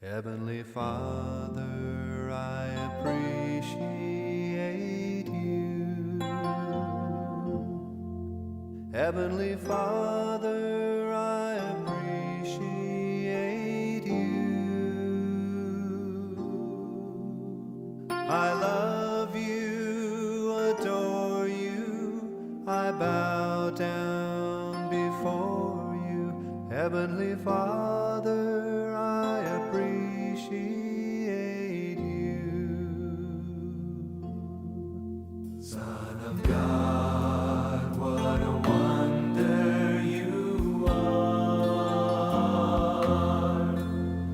Heavenly Father, I appreciate you. Heavenly Father, I appreciate you. I love you, adore you, I bow down before you. Heavenly Father, I appreciate you. Son of God, what a wonder you are.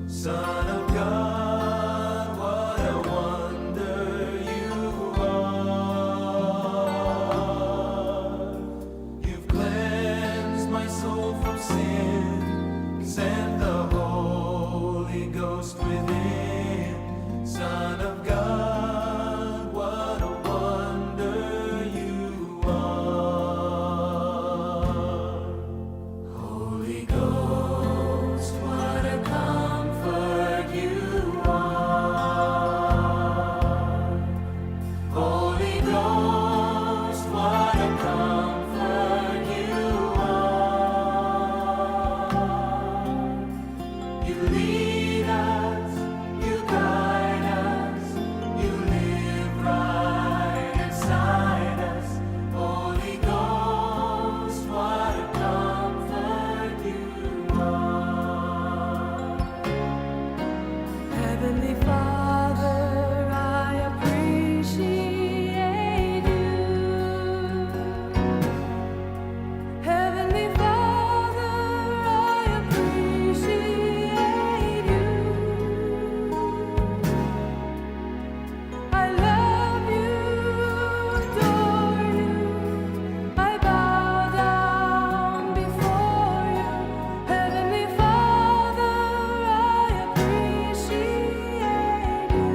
Son of God, what a wonder you are. You've cleansed my soul from sin, sent the Holy Ghost within. Son of God, what a wonder you are. Holy Ghost, what a comfort you are. Holy Ghost, what a comfort you are. You lead us, you guide us, you live right inside us. Holy Ghost, what a comfort you are. Heavenly Father, I appreciate you. Heavenly Father, I appreciate you. I love you, adore you. I bow down before you. Heavenly Father, I appreciate you.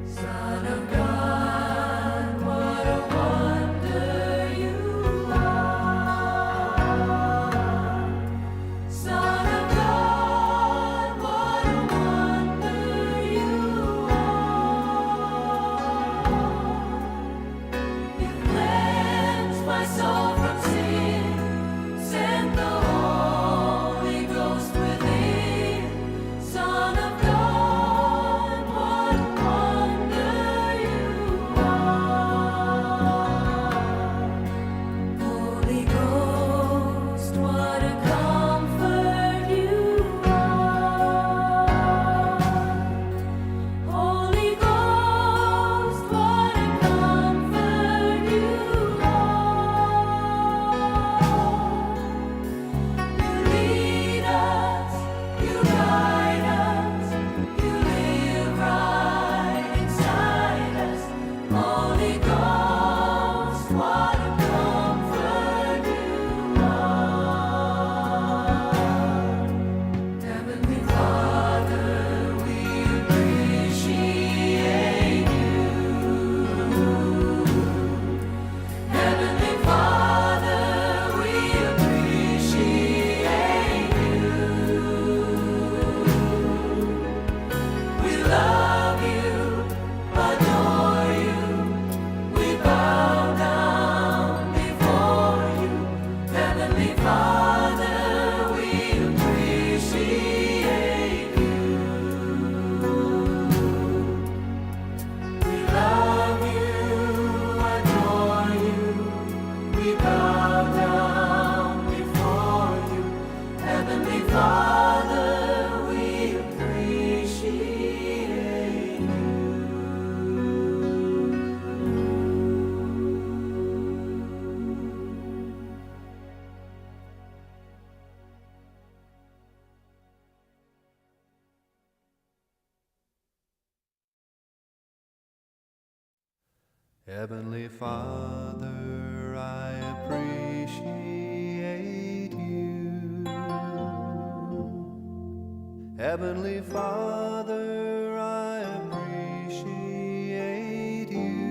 Son of God, what a wonder you are. Son of God, what a wonder you are. You cleansed my soul from sin, sent the Holy Ghost within. Son of God, what a wonder you are. Holy Ghost, what a comfort you are. Holy Ghost, what a comfort you are. You lead us, you guide us, you live right inside us. Holy Ghost, what a comfort you are. Heavenly Father, we appreciate you. Heavenly Father, we appreciate you. We love you, adore you. We bow down before you. Heavenly Father, we appreciate you. We love you, adore you. We bow down before you. Heavenly Father, we appreciate you. Heavenly Father, I appreciate you. Heavenly Father, I appreciate you.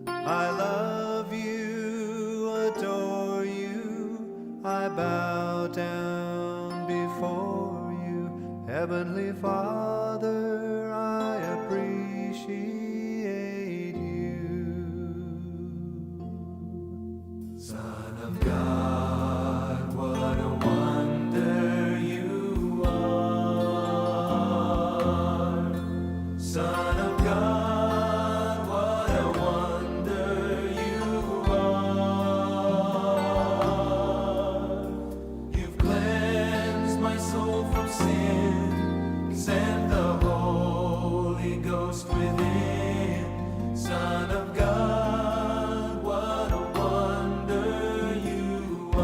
I love you, adore you. I Father, I appreciate you. Son of God, what a wonder you are. Son of God, what a wonder you are. You've cleansed my soul from sin, sent the Holy Ghost within. Son of God, what a wonder you are.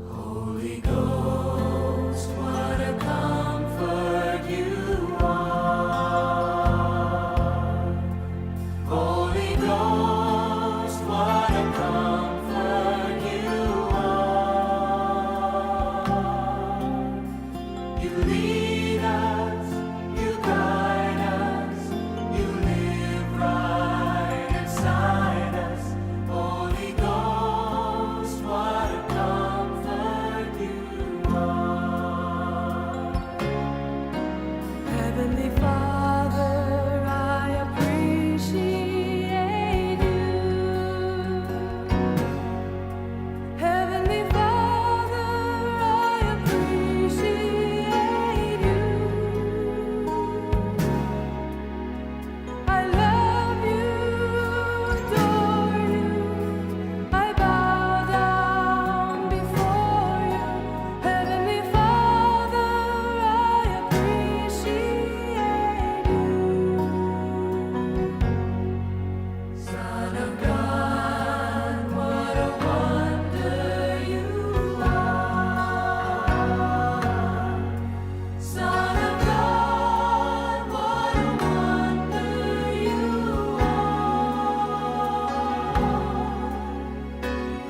Holy Ghost, what a comfort you are. Holy Ghost, what a comfort you are. You lead us, you guide us, you live right inside us. Holy Ghost, what a comfort you are. Heavenly Father, I appreciate you. Heavenly Father, I appreciate you. I love you, adore you. I bow down before you. Heavenly Father, I appreciate you. Son of God, what a wonder you are. Son of God, what a wonder you are.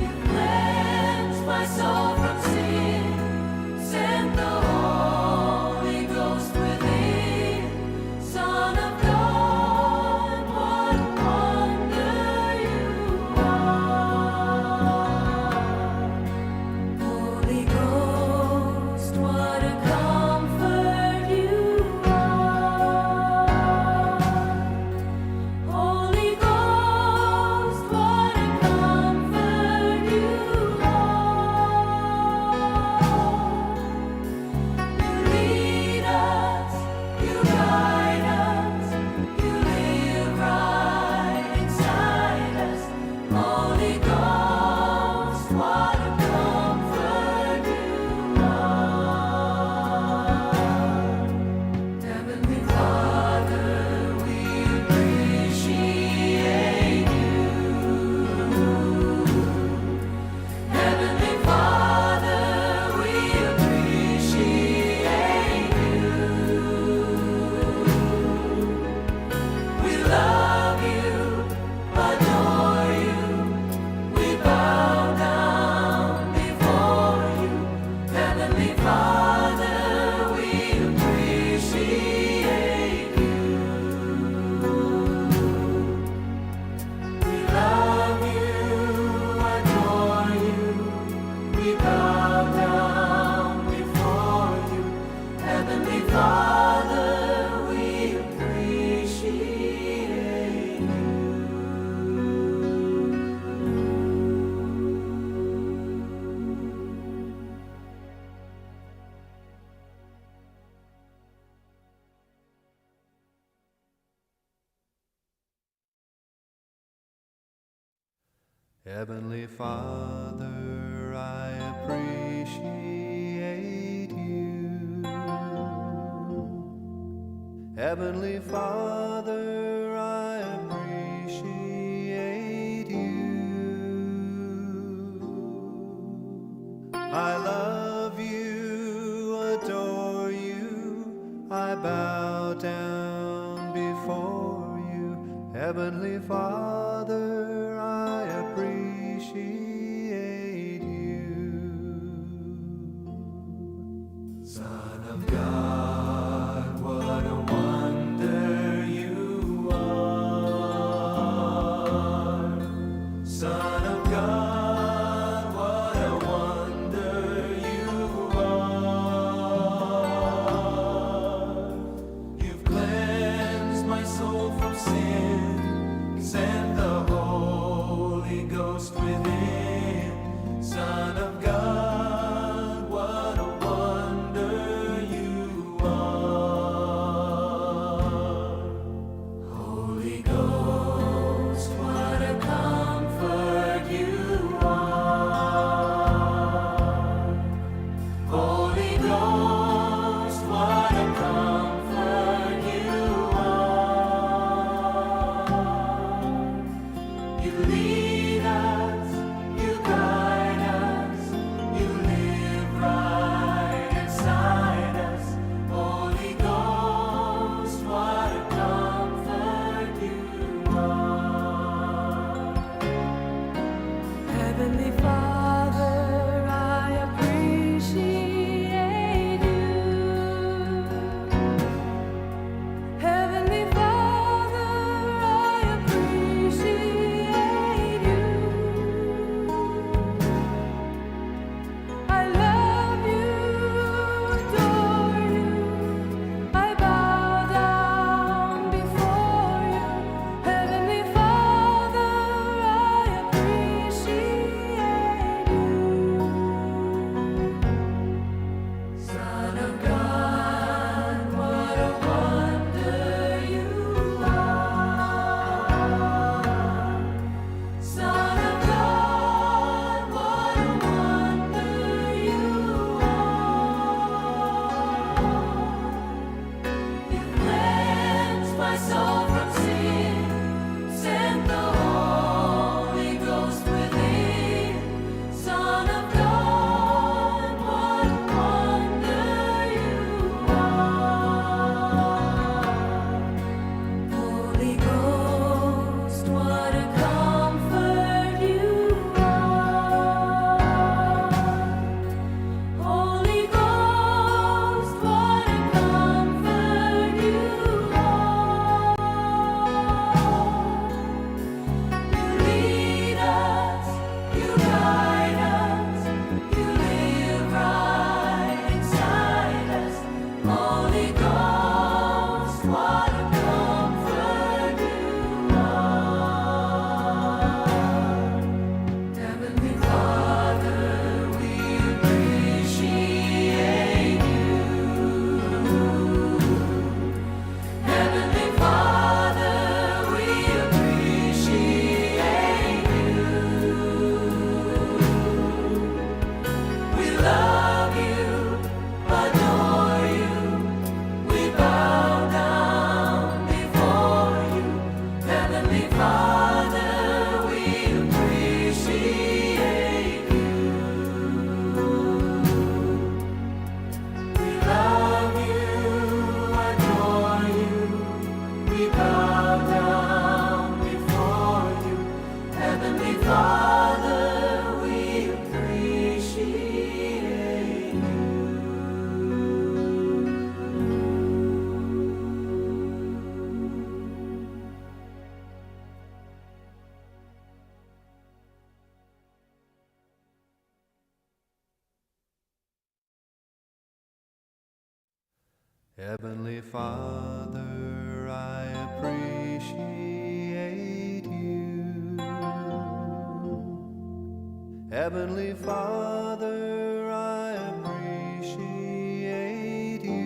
You cleansed my soul from sin, sent the Holy Ghost within. Son of God, what a wonder you are. Holy Ghost, what a comfort you are. Holy Ghost, what a comfort you are. You lead us, you guide us, you live right inside us. Holy Ghost, what a comfort you are. Heavenly Father, we appreciate you. Heavenly Father, we appreciate you. We love you, adore you. We bow down before you. Heavenly Father, we appreciate you. We love you, adore you. We bow down before you. Heavenly Father, we appreciate you. Heavenly Father, I appreciate you. Heavenly Father, I appreciate you. I love you, adore you, I bow down before you. Heavenly Father, I appreciate you. Son of God, what a wonder you are. Son of God, what a wonder you are. Heavenly Father, I appreciate you. Heavenly Father, I appreciate you.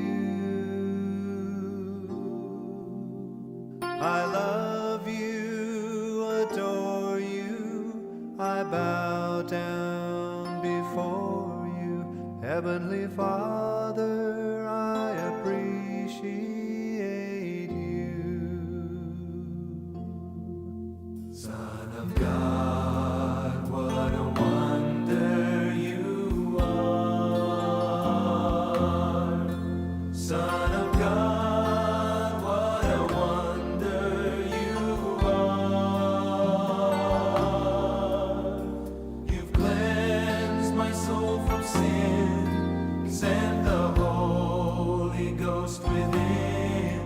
I love you, adore you, I bow down before you. Heavenly Father, I appreciate you. Son of God, what a wonder you are. Son of God, what a wonder you are. You've cleansed my soul from sin, sent the Holy Ghost within.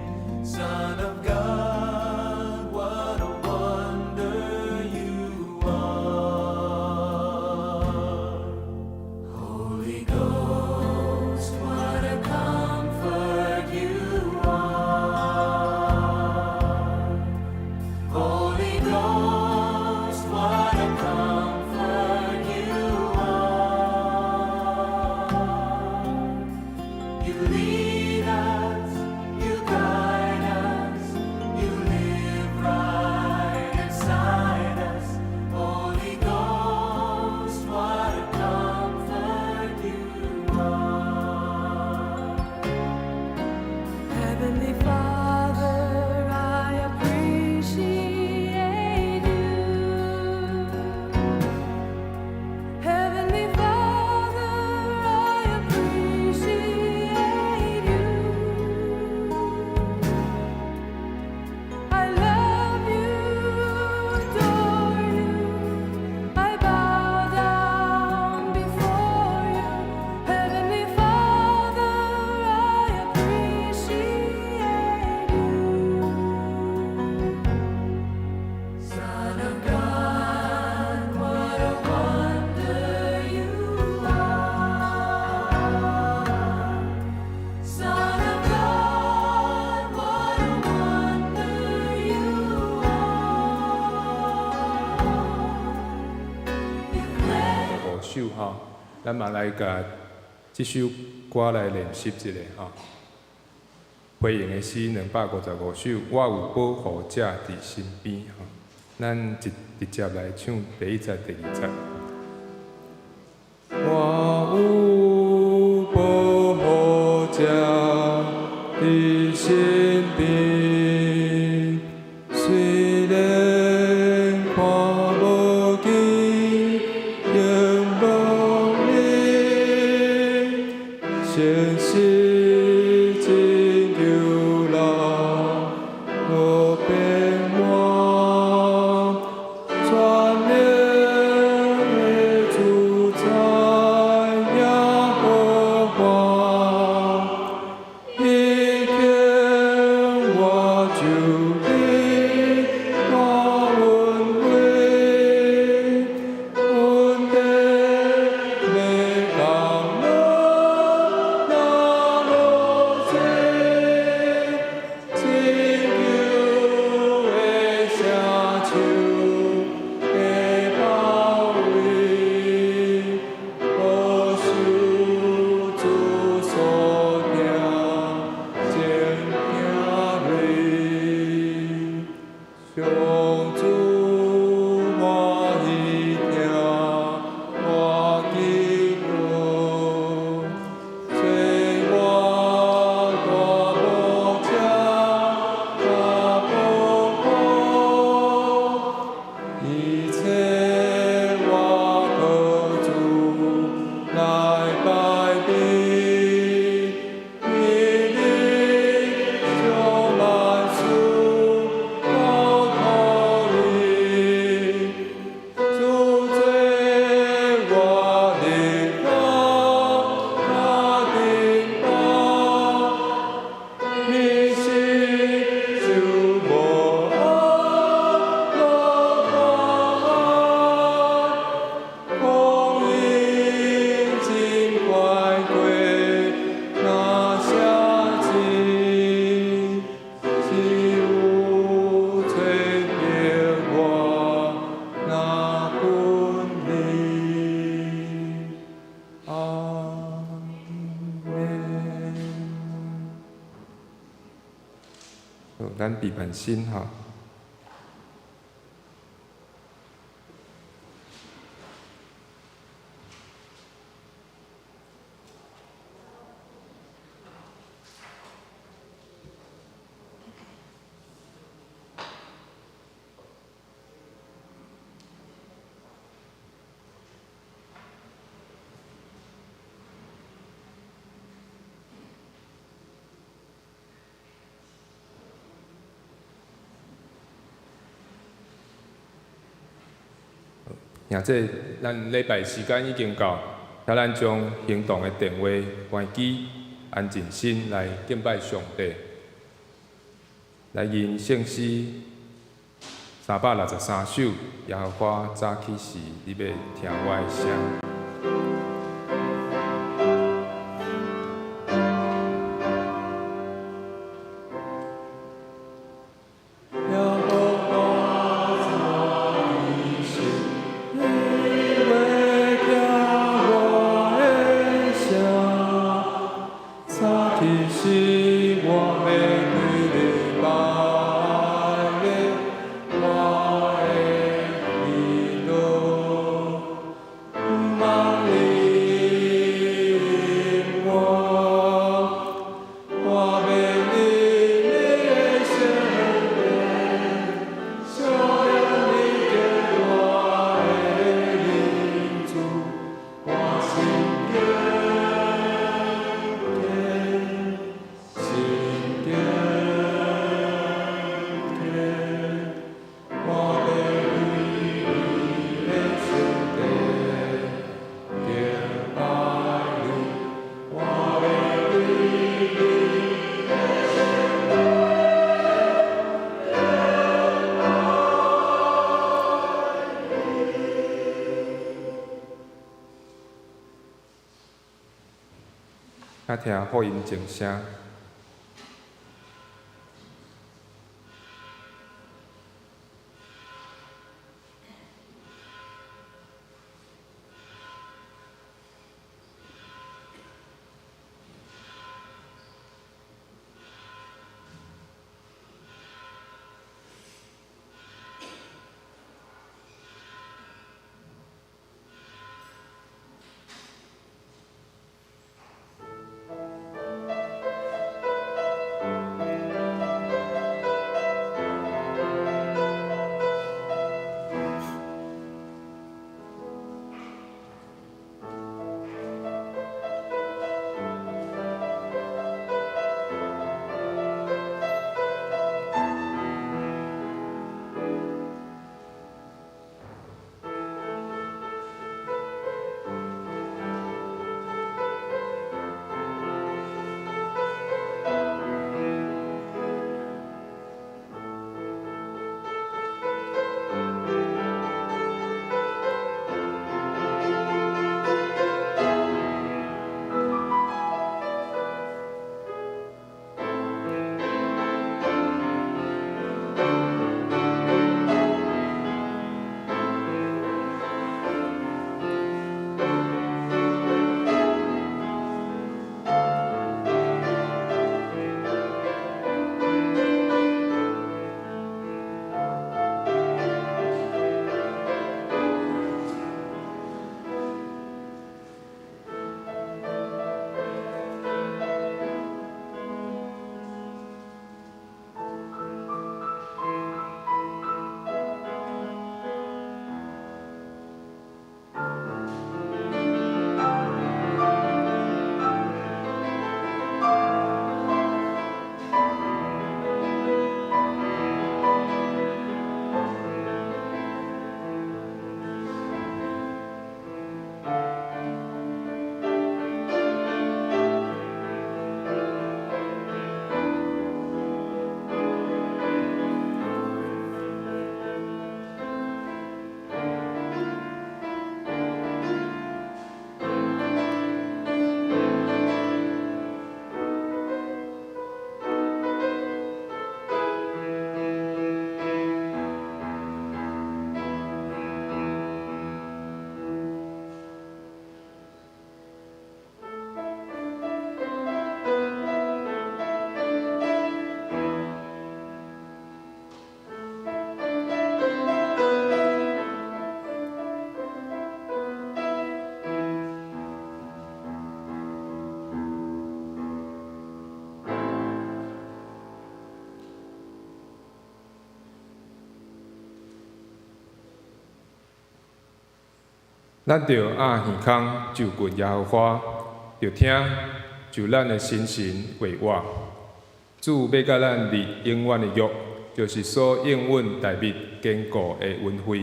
Son of God, what a wonder you are. Holy Ghost, what a comfort you are. Holy Ghost, what a comfort you are. You lead us, you guide us, you live right inside us. Holy Ghost, what a comfort you are. Heavenly Father, I appreciate you. Heavenly Father, I appreciate you. I love you, adore you. I bow down before you. Heavenly Father, I appreciate you. Son of God, what a wonder you are. Son of God, what a wonder you are. You cleanse 五首吼，咱嘛來共這首歌來練習一下吼。回應的詩255首，我有保護者佇身邊吼。咱直直接來唱第一節、第二節。我有保護者佇身邊，雖然看無見，仍無眠，誠實拯救人，無變換，全能的主宰耶和華，伊牽我手佇大恩惠，阮得欲降落哪落。咱閉慢心吼。兄弟，咱禮拜時間已經到，請咱將行動的電話關機，安靜心來敬拜上帝。來吟聖詩363首，耶和華早起時，你欲聽我的聲。請聽福音靜聲。咱著掩耳孔就近耶和華，著聽就咱的新神話活。主欲佮咱立永遠的約，就是所應允大衛堅固的恩惠。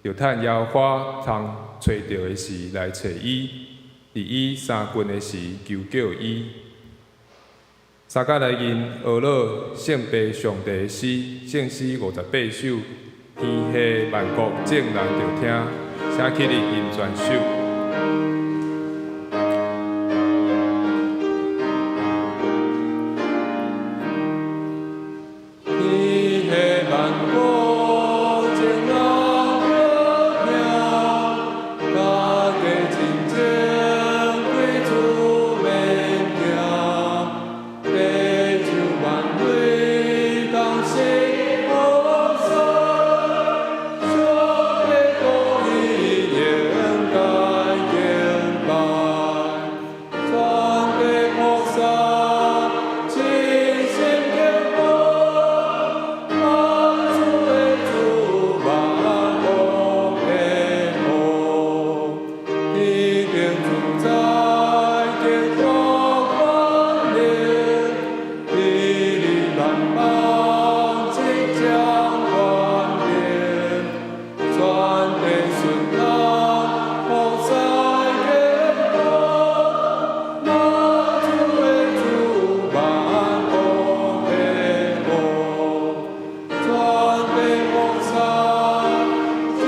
著趁耶和華通揣著的時來揣伊，佇伊相近的時求叫伊。三甲來吟呵咾聖父上帝的詩，聖詩58首，天下萬國眾人著聽，請起立吟全首。天下萬國眾人著聽，大家真正歸主免驚，地上萬類同聲和讚，上帝公義應該敬拜，全地菩薩齊心敬拜，萬主的主萬王的王，天頂主宰堅固權能，治理萬邦執掌權柄，全地順服菩薩敬拜，萬主的主萬王的王，全地菩薩齊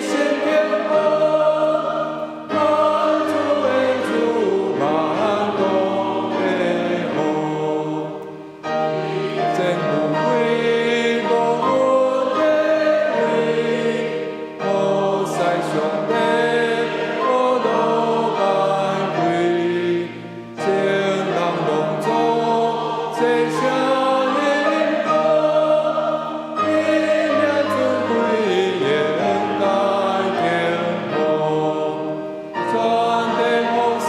心敬拜，萬主的主萬王的王。真有鬼無有地位，菩薩上帝無落萬貴，眾人攏總齊聲吟歌，伊名尊貴應該敬慕，全地菩薩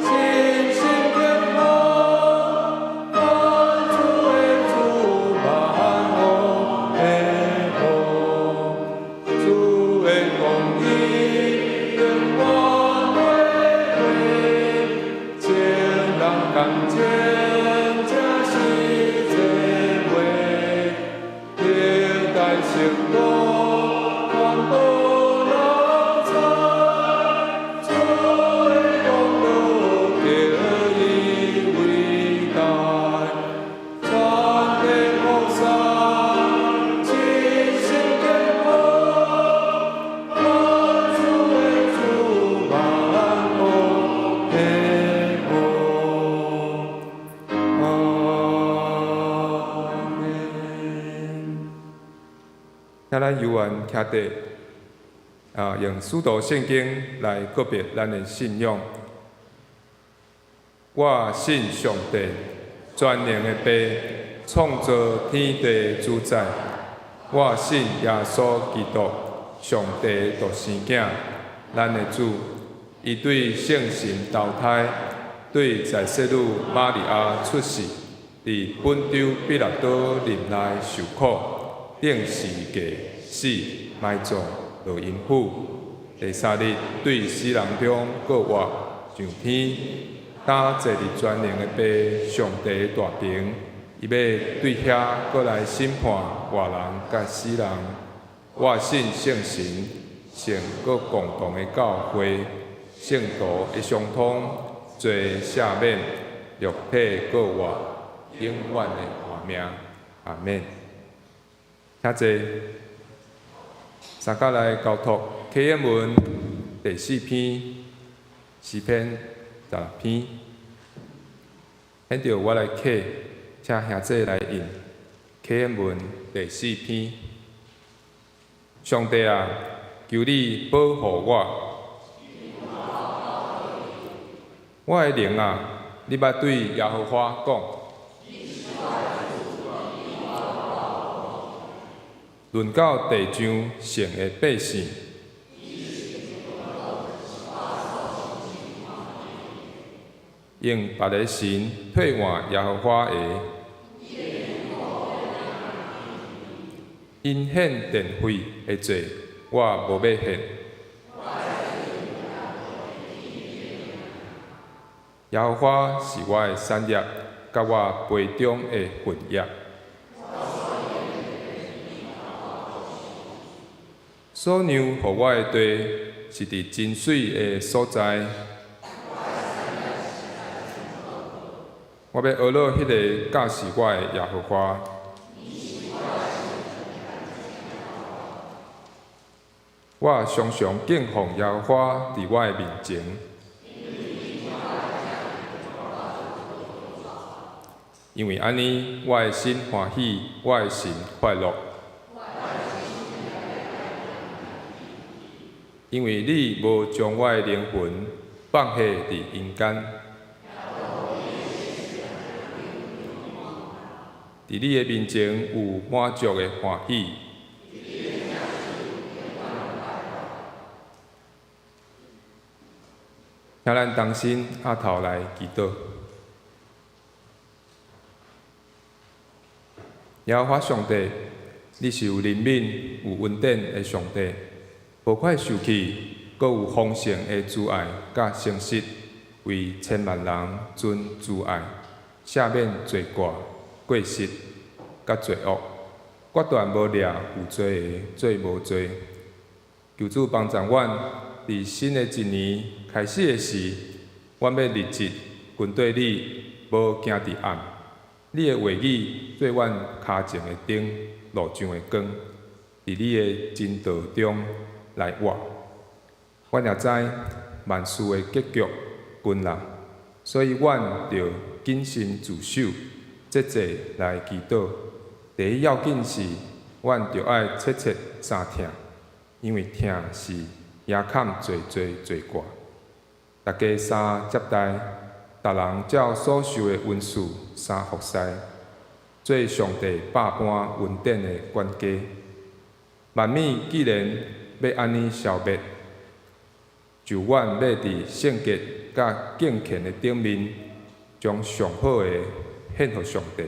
齊心敬拜，萬主的主萬王的王，主的公義永遠袂廢，眾人感情這是真話，歷代聖徒全部人知，主的功勞叫伊偉大，全地菩薩齊心敬拜，萬主的主萬王的王。阿們。請咱猶原徛佇用使徒聖經來告別咱的信仰。我信上帝，全能的父，創造天地主宰。我信耶穌基督，上帝獨生囝，咱的主。伊對聖神投胎，對在聖女瑪利亞出世，佇本丟彼拉多任內受苦，釘十字架死，埋葬，落陰府。第三日對死人中復活，上天，擔坐佇全能的父上帝大爿，伊欲對遐閣來審判活人佮死人。我信聖神，聖閣共同的教會，聖徒的相通，罪赦免，肉體復活，永遠的活命。阿們。請坐。三甲來交託啟應文第四篇，詩篇16篇。現在我來啟，請兄弟來印啟應文第四篇。上帝啊，求你保護我。我的靈啊，你捌對耶和華講。論到地上聖的百姓，用別个神替換耶和華的，𪜶獻奠廢的祭，我無欲獻。耶和華是我的產業，佮我杯中的份額。所讓予我的地是佇真媠的所在。我欲呵咾彼个教示我的耶和華。我常常敬奉耶和華佇我的面前。因為按呢，我的心歡喜，我的神快樂。因為你無將我的靈魂放下佇陰間。佇你的面前有滿足的歡喜。請咱同心阿頭來祈禱。耶和華上帝，你是有憐憫、有恩典的上帝，無快受氣，閣有豐盛的慈愛佮誠實，為千萬人存慈愛，赦免罪過、過失佮罪惡，決斷無掠有罪的做無罪。求主幫助阮，佇新的一年開始的時，阮欲立志跟綴你，無行佇暗。你的話語做阮跤前的燈，路上的光，佇你的真道中來活。阮也知萬事的結局近啦，所以阮著謹慎自守，節制來祈禱。第一要緊是，阮著愛切切三疼，因為疼是遮崁濟濟罪過。大家三接待，逐人照所受的恩賜三服侍，做上帝百般恩典的管家。萬物既然欲按呢消滅，就阮欲佇聖潔佮敬虔的頂面，將上好的獻予上帝，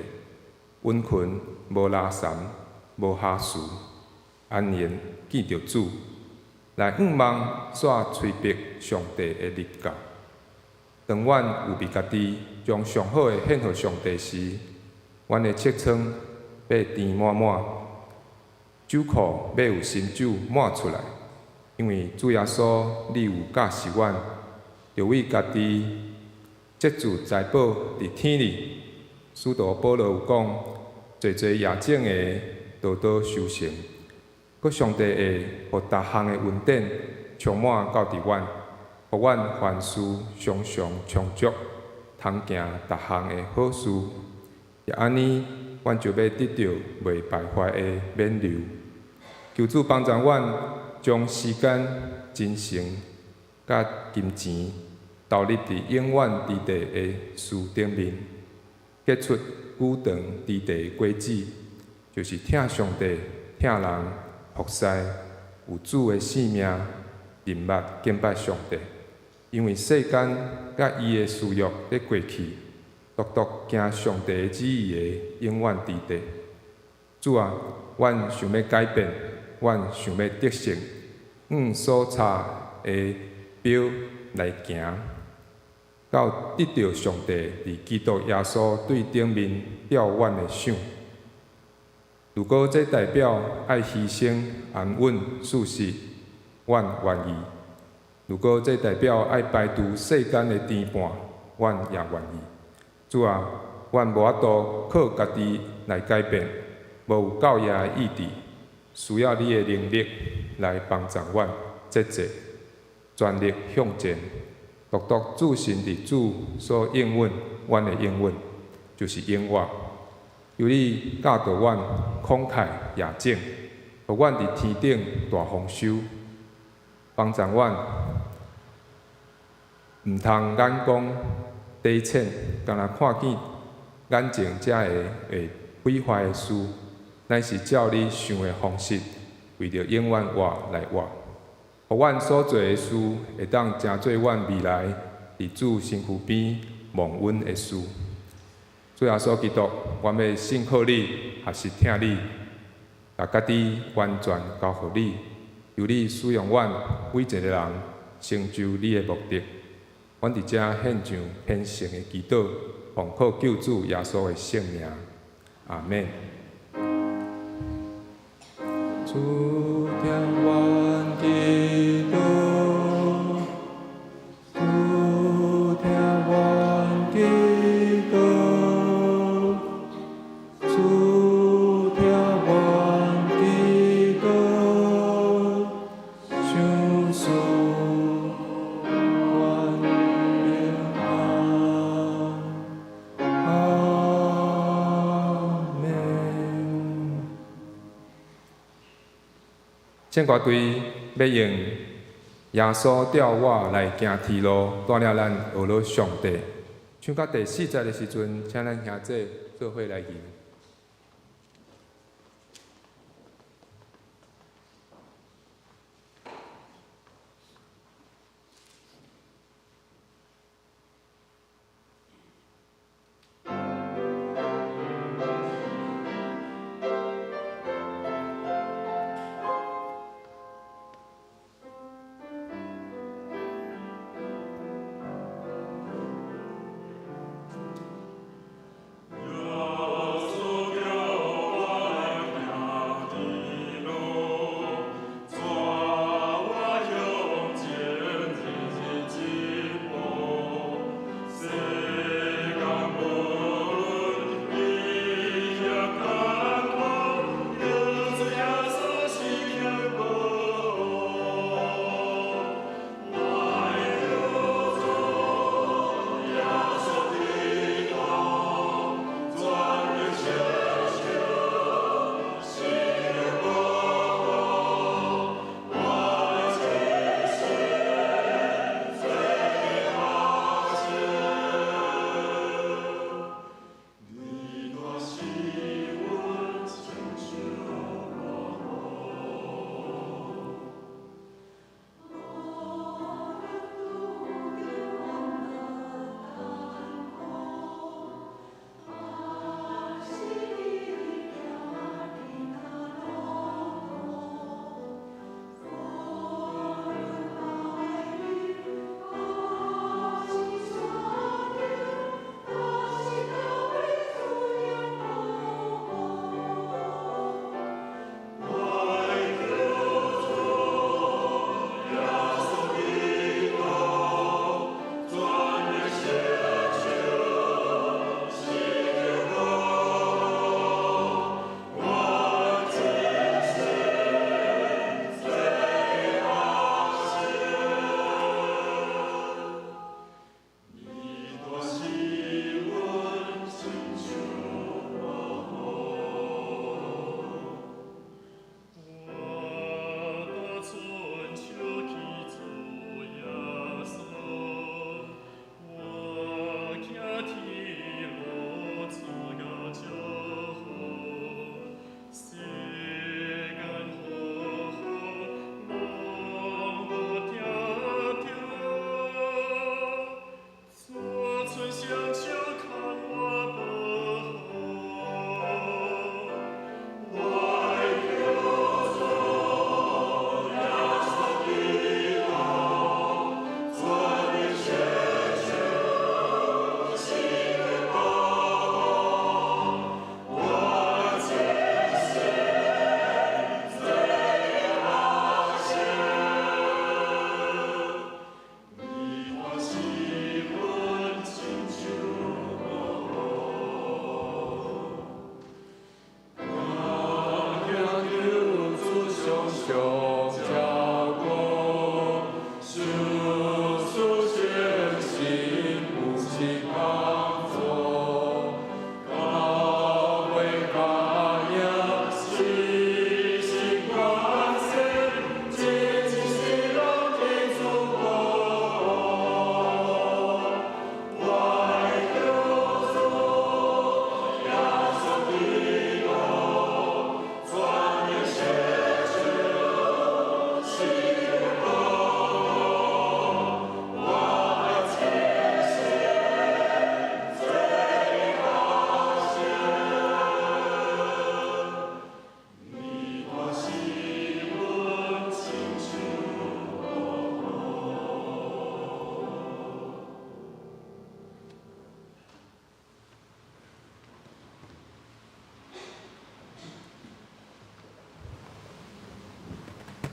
殷勤無拉潲，無瑕疵，安然見著主，來向望煞催逼上帝的日到。當阮預備家己將上好的獻予上帝時，阮的尺倉欲填滿滿，酒庫欲有新酒滿出來，因為主耶穌，你有教示阮，著為家己積聚財寶佇天裡。使徒保羅有講，濟濟夜種的，多多收成。閣上帝會予逐項的恩典充滿到佇阮，予阮凡事常常充足，通行逐項的好事。若按呢，阮就欲得著袂敗壞的勉勵。求主幫助阮，將時間、精神、佮金錢投入佇永遠之地的事頂面，結出久長之地的果子，就是疼上帝、疼人、服侍、有主的性命、認捌敬拜上帝。因為世間佮伊的私欲咧過去，獨獨行上帝旨意的永遠之地。主啊，阮想欲改變，阮想欲得勝，按所差的標來行，到得著上帝佇基督耶穌對頂面吊阮的賞。如果這代表愛犧牲安穩舒適，阮願意；如果這代表愛排除世間的牽絆，阮也願意。主啊，阮無法度靠家己來改變，無有夠額的意志，需要你的能力來幫助阮節制，全力向前，獨獨注心佇主所應允阮的應允，就是永活。求你教導阮慷慨夜種，予阮佇天頂大豐收，幫助阮毋通眼光短淺，干焦看見眼前這个會毀壞的事，乃是照你想的方式，為著永遠活來活。予阮所做的事，會當成做阮未來佇主身軀邊蒙恩的事。主耶穌基督，阮欲信靠你，學習疼你，共家己完全交予你，求你使用阮每一个人，成就你的目的。阮佇遮獻上虔誠的祈禱，奉靠救主耶穌的聖名，阿們。主聽阮祈禱，主聽阮祈禱，主聽阮祈禱，賞賜阮平安。阿們。聖歌隊欲用耶穌帶我來行天路，帶領咱學樂上帝。唱到第四節的時陣，請咱兄弟做伙來吟。耶穌。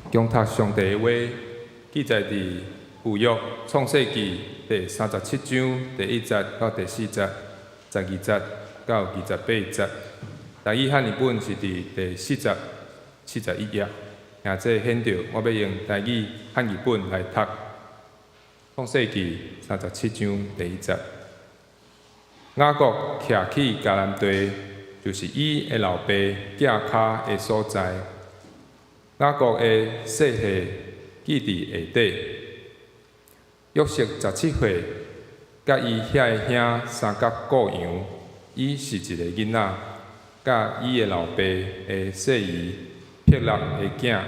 恭讀上帝的話，記載佇舊約創世記第37章第1節到第4節，12節到28節。台語漢譯本是佇第4節41頁。兄這顯著，我欲用台語漢譯本來讀創世記三十七章第一節。雅各徛去迦南地，就是伊的老爸寄跤的所在。雅各的世系記佇下底。約瑟17歲，佮伊遐个兄相佮顧羊。伊是一個囡仔，佮伊的老爸的細姨辟辣的囝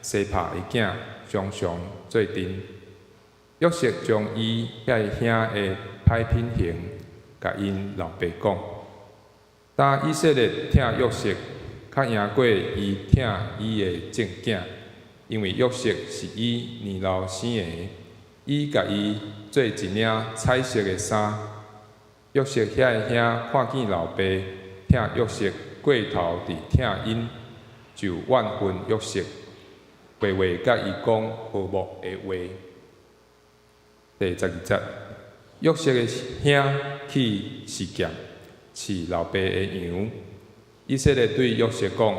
洗帕的囝常常做陣。約瑟將伊遐个兄的歹品行，共𪜶老爸講。當以色列疼約瑟，較贏過伊疼伊的眾囝，因為約瑟是伊年老生的，伊共伊做一領彩色的衫。約瑟遐个兄看見老爸疼約瑟過頭佇疼𪜶，就怨恨約瑟，話話佮伊講和睦的話。第12節，約瑟的兄去示劍，飼老爸的羊。以色列對約瑟講：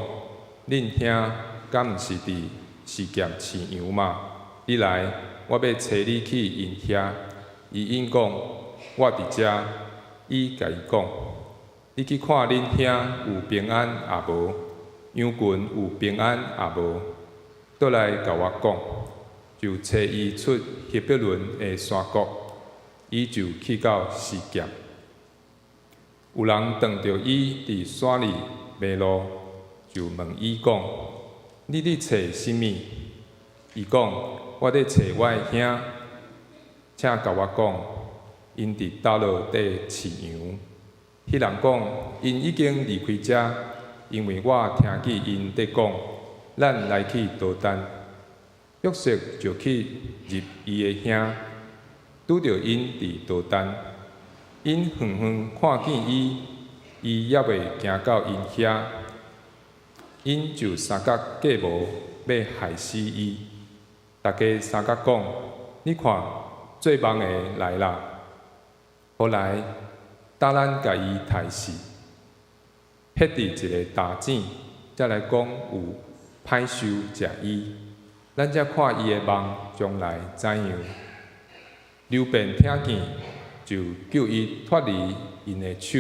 恁兄敢毋是佇示劍飼羊嗎？你來，我欲差你去𪜶遐。伊應講：我佇遮。伊共伊講：你去看恁兄有平安抑無？羊群有平安抑無？倒來共我講。就差伊出希伯崙的山谷，伊就去到示劍。有人撞著伊佇山裡迷路，就問伊講：你佇揣啥物？伊講：我佇揣我的兄，請共我講，𪜶佇佗落佇飼羊。彼人講：𪜶已經離開遮，因為我聽見𪜶佇講：咱來去多丹。約瑟就去入伊的兄，拄著𪜶佇多丹。𪜶遠遠看見伊，伊猶未行到𪜶遐，𪜶就相佮計謀欲害死伊。大家相佮講：你看，做夢的來啦！予來，搭咱共伊刣死，彼佇一个大井，才來講有歹獸食伊。咱才看伊的夢將來怎樣。流便聽見，就救伊脫離𪜶的手，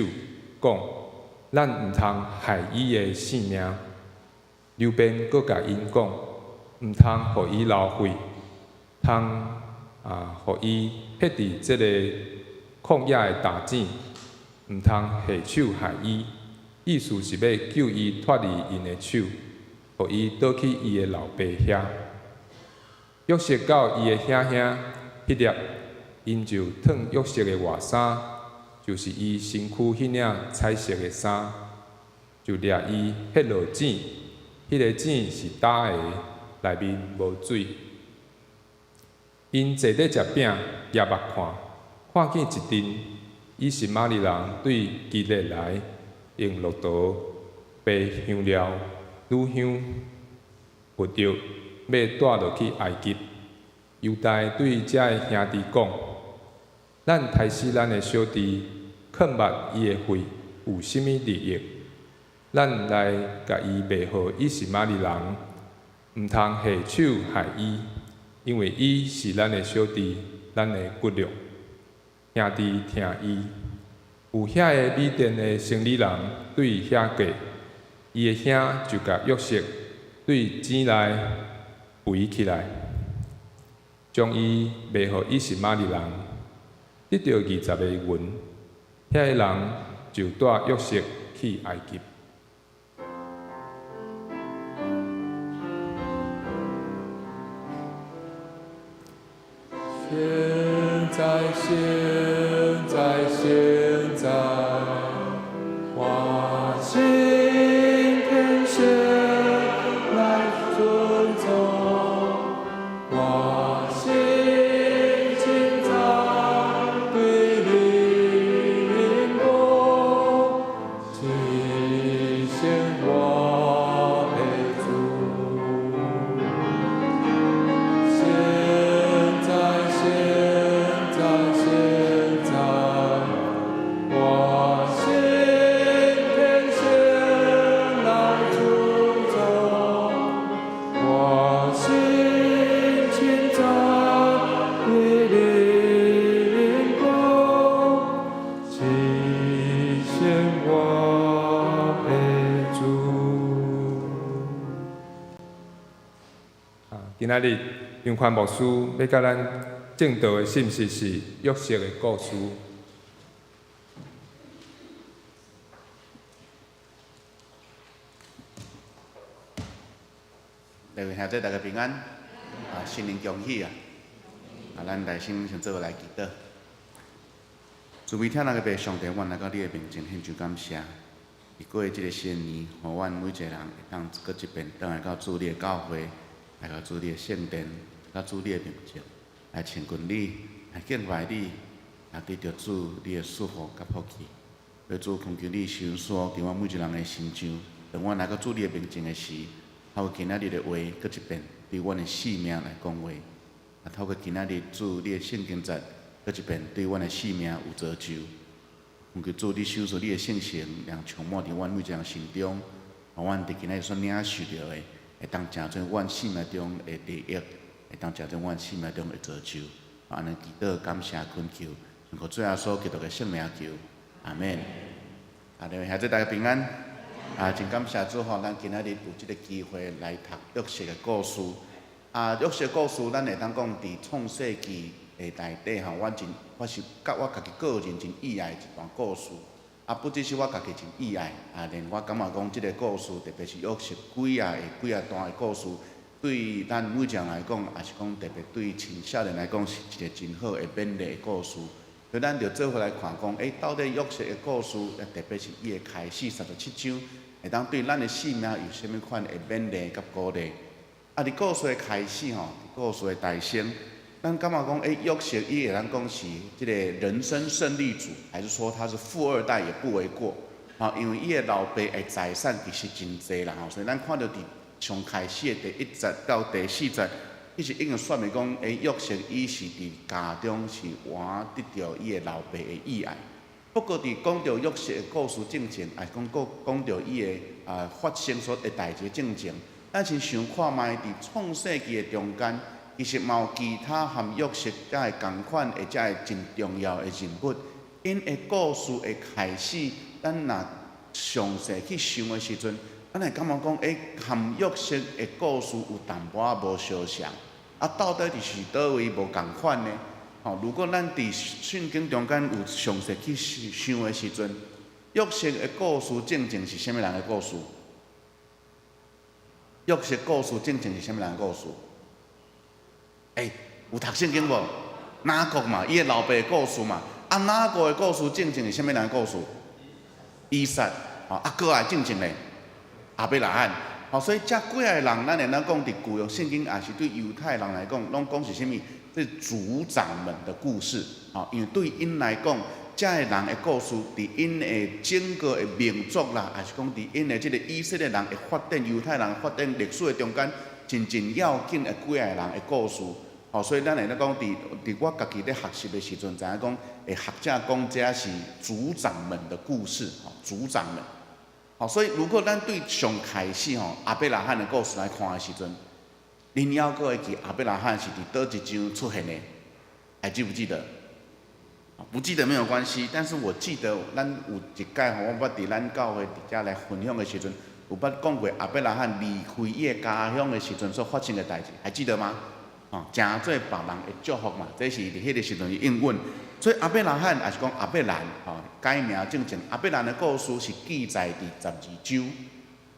講：咱毋通害伊的性命。流便閣共𪜶講：毋通予伊流血，通予伊彼佇這个曠野的大井，毋通下手害伊。意思是欲救伊脫離𪜶的手，予伊倒去伊的老爸遐。約瑟到伊的兄遐彼粒，𪜶就褪約瑟的外衫，就是伊身軀彼領彩色的衫，就掠伊彼落井，彼个井是焦的，內面無水。𪜶坐咧食餅，舉目看，看見一陣以實瑪利人對基列來，用駱駝背香料、乳香、沒藥，欲帶落去埃及。猶大對遮的兄弟講：咱刣死咱的小弟，囥卌伊的血，有啥物利益？咱來共伊賣予以實瑪利人，毋通下手害伊，因為伊是咱的小弟，咱的骨肉。兄弟聽伊。有遐个米甸的生理人對遐過，伊的兄就共約瑟對井內圍起來，將伊賣予以實瑪利人，得著20個銀。遐个人就帶約瑟去埃及。現在，現在，現在，我心天獻來尊崇，我心稱讚對你歌，今仔日楊寬牧師欲佮咱證道的信息是約瑟的故事。各位兄弟，大家平安，啊，新年恭喜啊！啊，咱來先做伙來祈禱。慈悲疼愛的父上帝，阮來到你的面前獻上感謝。伫過這个新年，予阮每一个人會當閣一遍轉來到主你的教會，來到主你的聖殿，來到主你的面前，來親近你，來敬拜你，來得著主你的祝福佮福氣。求主懇求你施恩賜福佇阮每一个人的身上，當阮來到主你的面前的時，透過今仔日的話，閣一遍對阮的性命來講話。啊，透過今仔日主你的聖經節，閣一遍對阮的性命有造就。懇求主你賞賜你的聖神，讓充滿佇阮每一個人心中，予阮佇今仔日所領受著的，會當成做阮生命中的利益，會當成做阮生命中的造就。按呢祈禱感謝懇求，奉靠主耶穌基督的聖名求，阿們。啊，各位兄弟大家平安。啊，真感謝主予咱今仔日有這个機會來讀約瑟的故事。啊，約瑟故事，咱會當講佇創世記的內底吼，阮真，我是佮我家己個人真喜愛的一段故事。啊，不只是我家己真喜愛，啊，連我感覺講這个故事，特別是約瑟幾仔个幾仔段的故事，對咱每一個人來講，也是講特別對青少年來講，是一个真好的勉勵的故事。所以咱就做伙來看講，欸，到底約瑟的故事，特別是伊的開始37章，會當對咱的性命有啥物款的勉勵佮鼓勵？啊，佇故事的開始吼，故事的誕生，咱感覺講，欸，約瑟伊會當講是這个人生勝利組，還是說他是富二代也不為過？吼，因為伊的老爸的財產其實真濟啦吼，所以咱看著佇上開始的第一節到第四節，其實已經說明講，欸，約瑟伊是佇家中是倚得著伊的老爸的意愛。不過，佇講著約瑟的故事進前，也是講講講著伊的啊發生所的代誌進前，咱先想看覓佇創世記的中間，其實嘛有其他和約瑟遮个仝款的遮个真重要的人物。𪜶的故事的開始，咱若詳細去想的時陣，咱會感覺講，欸，和約瑟的故事有淡薄仔無相像。啊，到底佇是佗位無仝款呢？吼，如果咱佇聖經中間有詳細去想的時陣，約瑟的故事進前是啥物人的故事？約瑟故事進前是啥物人的故事？欸，有讀聖經無？雅各嘛，伊的老爸的故事嘛。啊，雅各的故事進前是啥物人的故事？以撒，吼，啊，閣來進前咧，亞伯拉罕。吼，所以這幾个人，咱會當講佇舊約聖經，也是對猶太人來講，攏講是啥物？這族長們的故事，吼，因為對𪜶來講，這个人的故事，佇𪜶的整個的民族啦，也是講佇𪜶的這个以色列人的發展、猶太人發展歷史的中間，真真要緊的幾个人的故事，吼，所以咱會當講，佇佇我家己咧學習的時陣，知影講，會學者講這是族長們的故事，吼，族長們，吼，所以如果咱對上開始吼亞伯拉罕的故事來看的時陣，恁猶閣會記亞伯拉罕是佇佗一章出現的，還記不記得？不記得沒有關係，但是我記得咱有一擺吼，我捌佇咱教會佇遮來分享的時陣，有捌講過亞伯拉罕離開伊的家鄉的時陣所發生的代誌，還記得嗎？吼，成做別人的祝福嘛，這是佇彼个時陣的應允。所以亞伯拉罕也是講亞伯蘭，吼，改名進前，亞伯蘭的故事是記載佇十二章。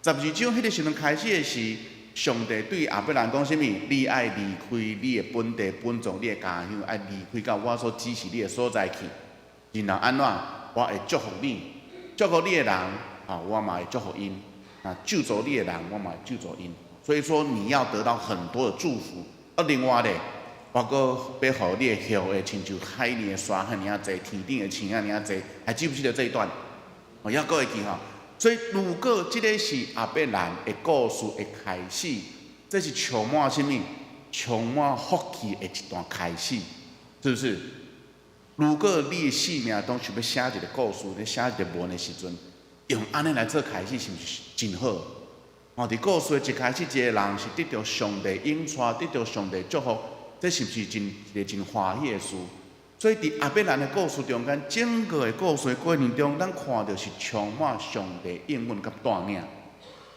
十二章彼个時陣開始的是，上帝對亞伯蘭講啥物？你愛離開你的本地本族、你的家鄉，愛離開到我所指示你的所在去。然後按怎？我會祝福你，祝福你的人，啊，我嘛會祝福𪜶；啊，咒詛你的人，我嘛會咒詛𪜶。所以說，你要得到很多的祝福。啊，另外咧，我閣欲予你的後裔親像海爾的沙遐爾仔濟，天頂的星遐爾仔濟，還記不記得這一段？哦，猶閣會記吼。所以，如果這个是亞伯蘭的故事的開始，這是充滿啥物？充滿福氣的一段開始，是不是？如果你的生命中想欲寫一个故事，咧寫一个文的時陣，用按呢來做開始，是毋是真好？哦，佇故事的一開始，一个人是得著上帝引帶，得著上帝祝福，這是毋是真一个真歡喜的事？所以，佇亞伯蘭的故事中間，整個的故事的過程中，咱看著是充滿上帝應允佮帶領。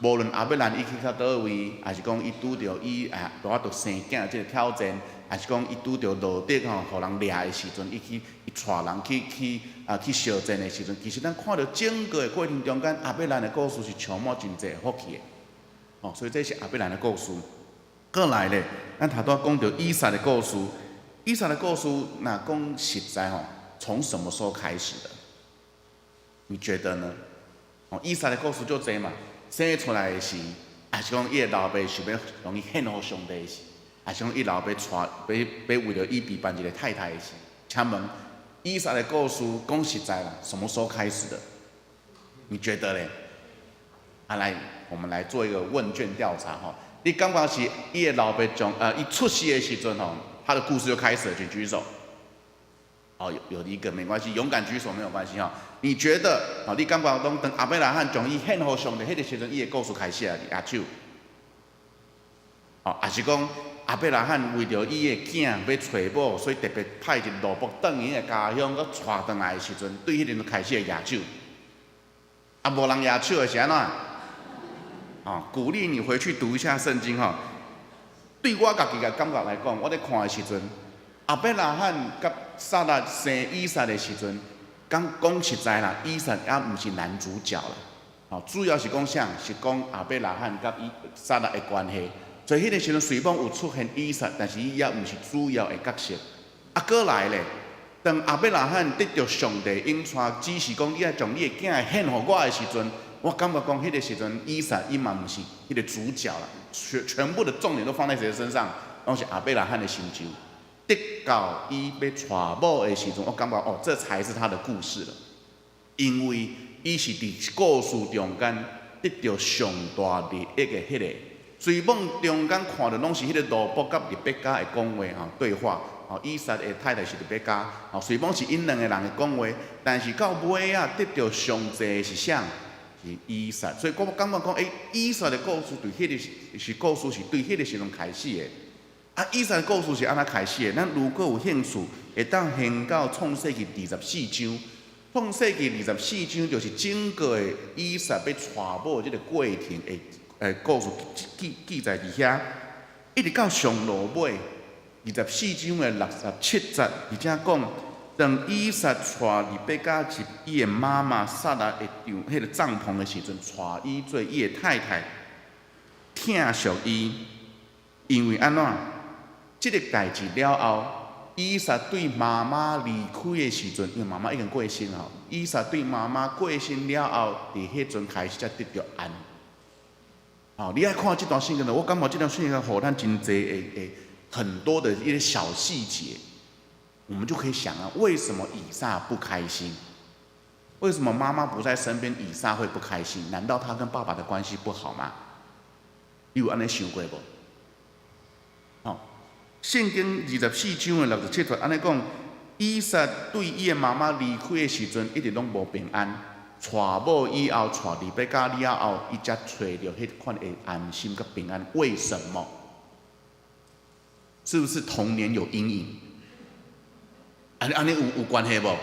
無論亞伯蘭伊去到佗位，抑是講伊拄著伊啊，無法度生囝這个挑戰，抑是講伊拄著羅得吼，予人掠的時陣，伊去伊帶人去去啊去相戰的時陣，其實咱看著整個的過程中間，亞伯蘭的故事是充滿真濟福氣的。哦，所以這是亞伯蘭的故事。過來咧，咱頭拄仔講著以撒的故事。以撒的故事，若講實在吼，從什麼時候開始的？你覺得呢？哦，以撒的故事足濟嘛，生出來的時，抑是講伊的老爸想欲將伊獻予上帝時，抑是講伊老爸帶欲為著伊備辦一個太太的時，請問以撒的故事講實在啦，什麼時候開始的？你覺得咧？啊，來，我們來做一個問卷調查吼。你感覺是伊的老爸將伊出世的時陣吼，他的故事就開始了，請舉手。哦，有一個沒關係，勇敢舉手沒有關係哈。你覺得，哦，你感覺講當亞伯拉罕將伊獻予上帝，彼個時陣，伊的故事開始啊？舉手。哦，抑是講亞伯拉罕為著伊的囝欲揣某，所以特別派一個奴僕轉伊的家鄉，閣帶轉來的時陣，對彼陣開始會舉手。啊，無人舉手的是按怎？哦，鼓勵你回去讀一下聖經吼。對我家己的感覺來講，我咧看的時陣，亞伯拉罕佮撒拉生以撒的時陣，講講實在啦，以撒也毋是男主角啦。哦，主要是講啥？是講亞伯拉罕佮以撒拉的關係。所以彼個時陣雖罔有出現以撒，但是伊也毋是主要的角色。啊，過來咧，當亞伯拉罕得著上帝應許，指示講你愛將你的囝獻予我的時陣，我感覺講彼個時陣以撒伊嘛毋是彼個主角啦，全部的重點都放在誰身上？攏是亞伯拉罕的身上。直到伊欲娶某的時陣，我感覺哦，這才是他的故事了。因為伊是佇故事中間得著上大利益的彼個。雖罔中間看著攏是彼個奴僕佮利百加的講話吼對話，吼以撒的太太是利百加，吼雖罔是𪜶兩個人的講話，但是到尾仔得著上濟的是啥？是以撒。所以我感覺講，以撒的故事對彼個是故事是對彼個時陣開始的。啊，以撒的故事是按怎開始的？咱如果有興趣，會當掀到創世記二十四章。創世記二十四章就是整個的以撒欲娶某這個過程的故事記載佇遐，一直到上落尾二十四章的六十七節，而且講，當以撒帶利百加入伊的媽媽撒拉的帳彼個帳篷的時陣，帶伊做伊的太太，疼惜伊，因為按怎？這個代誌了後，以撒對媽媽離開的時陣，因為媽媽已經過身吼。以撒對媽媽過身了後，佇彼陣開始才得著安。哦，你愛看這段聖經，我感覺這段聖經予咱真濟的很多的一些小細節，我們就可以想啊，為什麼以撒不開心？為什麼媽媽不在身邊，以撒會不開心？難道他跟爸爸的關係不好嗎？你有按呢想過無？哦，聖經二十四章的六十七節按呢講，以撒對伊的媽媽離開的時陣，一直攏無平安。娶某以後，娶利百加了後，伊才揣著彼款的安心佮平安。為什麼？是不是童年有陰影？按呢有關係無？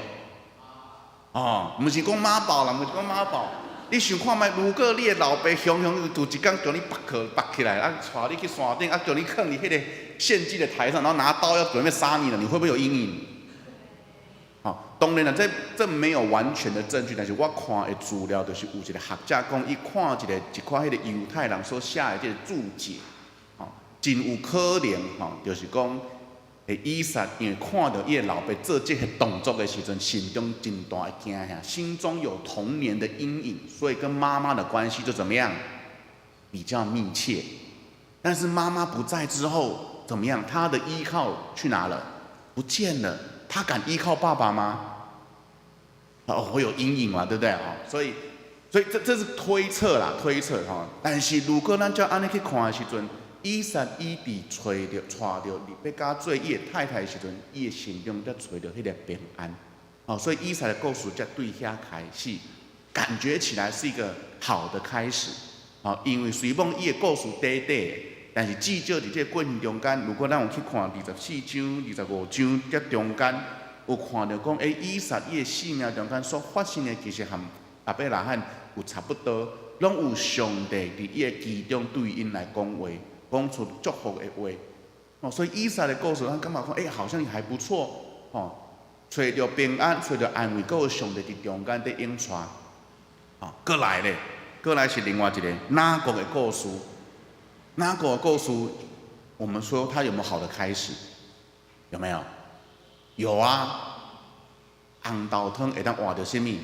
哦，毋是講媽寶啦，毋是講媽寶。你想看覓？如果你的老爸雄雄有一工將你縛起縛起來，啊，帶你去山頂，啊，將你囥佇彼個獻祭的台上，然後拿刀要準備殺你了，你會不會有陰影？哦，當然啦，這沒有完全的證據，但是我看的資料就是有一個學者講，伊看一個一塊彼個猶太人所寫的這個注解，哦，真有可能吼，就是講，以撒因為看著伊的老爸做這個動作的時陣，心中真大的驚嚇，心中有童年的陰影，所以跟媽媽的關係就怎麼樣，比較密切。但是媽媽不在之後，怎麼樣？他的依靠去哪了？不見了。他敢依靠爸爸嗎？哦，會有陰影嘛，對不對？哦，所以這是推測啦，推測哈。但是如果咱照按呢去看的時陣，以撒伊佇揣著娶著利百加做伊的太太的時陣，伊的心中才揣著彼個平安。哦，所以以撒的故事才對遐開始，感覺起來是一個好的開始。哦，因為雖罔伊的故事短短，但是至少佇這個過程中間，如果咱有去看二十四章、二十五章這中間，有看著講，以撒伊的生命中間所發生的，其實和亞伯拉罕有差不多，攏有上帝佇伊的其中對𪜶來講話，講出祝福的話。哦，所以以撒的故事，咱感覺講，欸，好像還不錯，吼，揣著平安，揣著安慰，閣有上帝佇中間佇引帶。哦，閣來咧，閣來是另外一個雅各的故事。雅各的故事，我們說他有沒有好的開始？有沒有？有啊。紅豆湯會當換著啥物？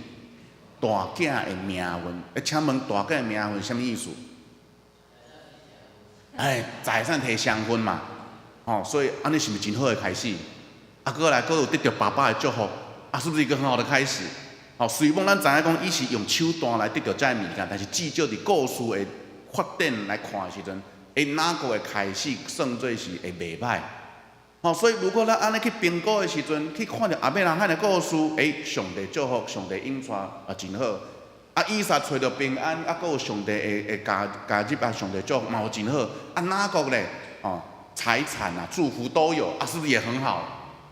大囝的名分。欸，請問大囝的名分啥物意思？哎，財產提雙份嘛。哦，所以按呢是毋是真好的開始？啊，閣來閣有得著爸爸的祝福，啊，是不是一個很好的開始？哦，雖罔咱知影講，伊是用手段來得著這个物件，但是至少佇故事的發展來看的時陣，欸，雅各的開始算做是會袂歹。哦，所以如果咱按呢去評估的時陣，去看著亞伯拉罕的故事，欸，上帝祝福，上帝引帶啊，真好。啊，以撒揣著平安，啊，閣有上帝的加入啊，上帝祝福嘛有真好。啊，雅各咧，哦，財產啊，祝福都有，啊，是不是也很好？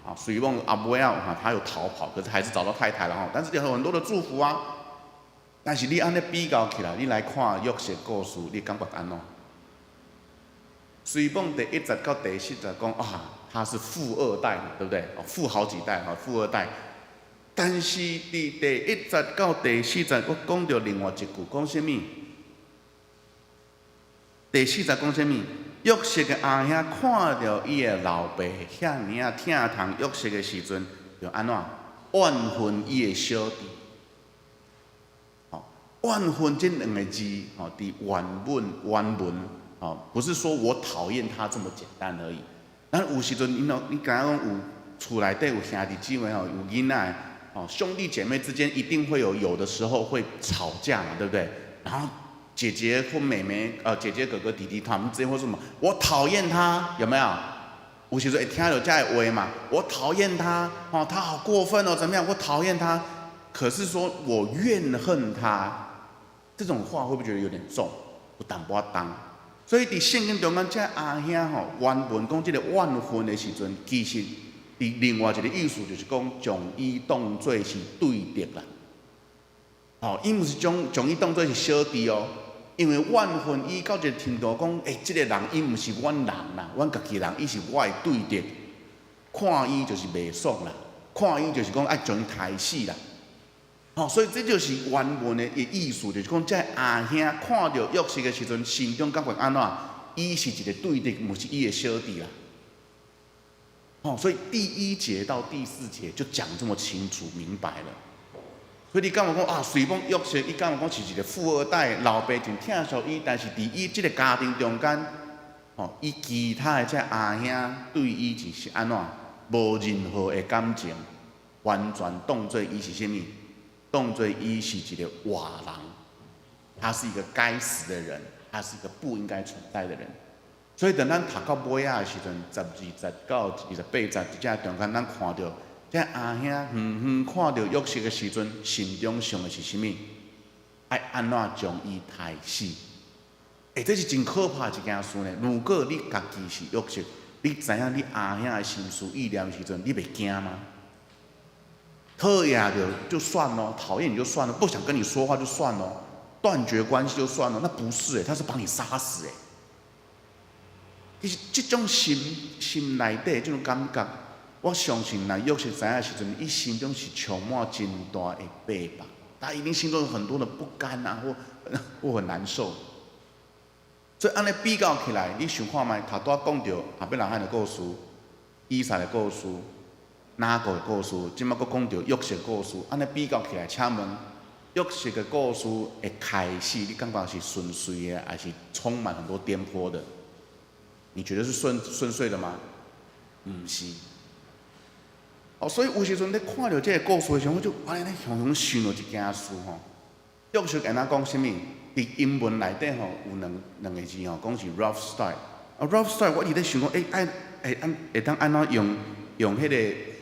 啊，雖罔啊尾仔哈，他有逃跑，可是還是找到太太了吼。但是有很多的祝福啊。但是你按呢比較起來，你來看約瑟故事，你感覺按怎？雖罔第一節到第四節講啊，他是富二代嘛，對不對？哦，富好幾代哈，富二代。但是佇第一節到第四節，閣講著另外一句，講啥物？第四節講啥物？約瑟的阿兄看著伊的老爸遐爾仔疼痛約瑟的時陣，就按怎怨恨伊的小弟。吼，怨恨這兩個字，吼，佇原文，吼，不是說我討厭他這麼簡單而已。咱有時陣，你敢若講有厝內底有兄弟姊妹吼，有囡仔，哦，兄弟姐妹之間一定會有的時候會吵架嘛，對不對？然後姐姐或妹妹，姐姐哥哥弟弟他們之間或什麼，我討厭他，有沒有？有時陣會聽著這个話嘛，我討厭他，哦，他好過分哦，怎麼樣？我討厭他，可是說我怨恨他，這種話會不會覺得有點重？有淡薄仔重。所以佇聖經中間，這阿兄吼，原文講這個怨恨的時陣，其實佇另外一個意思就是講，將伊當做是對敵啦。吼，伊毋是將伊當做是小弟哦，因為怨恨伊到一個程度講，欸，這個人伊毋是阮人啦，阮家己人，伊是我的對敵，看伊就是袂爽啦，看伊就是講愛將伊刣死啦。吼，所以這就是原文的意思，就是講，這阿兄看著約瑟的時陣，心中感覺按怎？伊是一個對敵，毋是伊的小弟啦。吼，所以第一節到第四節就講這麼清楚明白了。所以你感覺講啊，雖罔約瑟，伊感覺講是一個富二代，老爸真疼惜伊，但是佇伊這個家庭中間，吼，伊其他的這阿兄對伊就是按怎？無任何的感情，完全當做伊是啥物？當做伊是一個活人，他是一個該死的人，他是一個不應該存在的人。所以等咱讀到尾仔的時陣，12節到28節，這中間咱看著，這阿兄遠遠看著約瑟的時陣，心中想的是啥物？愛按怎將伊刣死？欸，這是真可怕的一件事呢。如果你家己是約瑟，你知影你阿兄的心思意念的時陣，你袂驚嗎？討厭就算咯，討厭你就算了，不想跟你說話就算咯，斷絕關係就算了，那不是欸，他是把你殺死欸。其實這種心內底這種感覺，我相信若約瑟知影時陣，伊心中是充滿真大的悲吧。他一定心中有很多的不甘啊，或很難受。所以按呢比較起來，你想看覓？頭拄仔講著亞伯拉罕的故事、以撒的故事、雅各的故事，這馬閣講著約瑟故事，按呢比較起來，請問約瑟的故事的開始，你感覺是順遂的，還是充滿很多顛簸的？你覺得是順遂的嗎？毋是。哦，所以有時陣咧看著這個故事的時候，我就按呢雄雄想著一件事吼。約瑟按怎講啥物？佇英文內底吼有兩個字吼，講是 rough start。啊，rough start，我一直咧想講，欸，愛會按會當按怎用彼個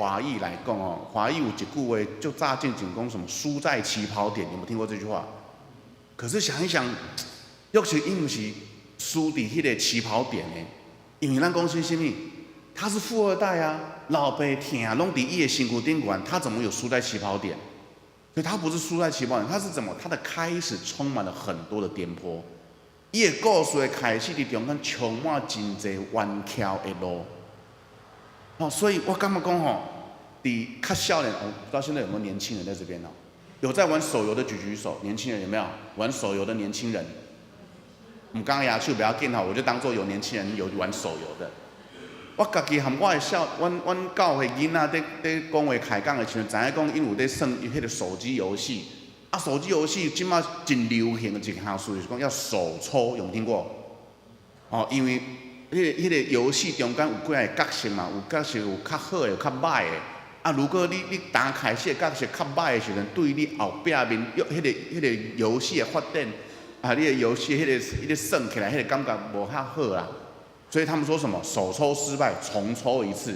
華語來講哦？華語有一句話就早進前講什麼輸在起跑點，有無聽過這句話？可是想一想，約瑟伊毋是輸佇彼個起跑點的，因為咱講是啥物？他是富二代啊，老爸疼攏佇伊的身軀頂懸，他怎麼有輸在起跑點？所以他不是輸在起跑點，他是怎麼？他的開始充滿了很多的顛簸。伊的故事的開始佇中間充滿真濟彎曲的路。哦，所以我感覺講吼，佇較少年，我不知道現在有沒有年輕人在這邊哦？有在玩手遊的舉舉手，年輕人有沒有玩手遊的年輕人？毋敢舉手不要緊吼，我就當做有年輕人有玩手遊的。我家己和我的少，阮教會囡仔佇佇講話開講的時陣，知影講𪜶有佇耍彼個手機遊戲。啊，手機遊戲這馬真流行的一項事，就是講要手抽，有無聽過？哦，因為彼個遊戲中間有幾个角色嘛，有角色有較好的，有較歹的。啊，如果你剛開始的角色較歹的時陣，對你後壁面彼個遊戲的發展，啊，你的遊戲彼個算起來，彼個感覺無遐好啦。所以他們說什麼手抽失敗，重抽一次，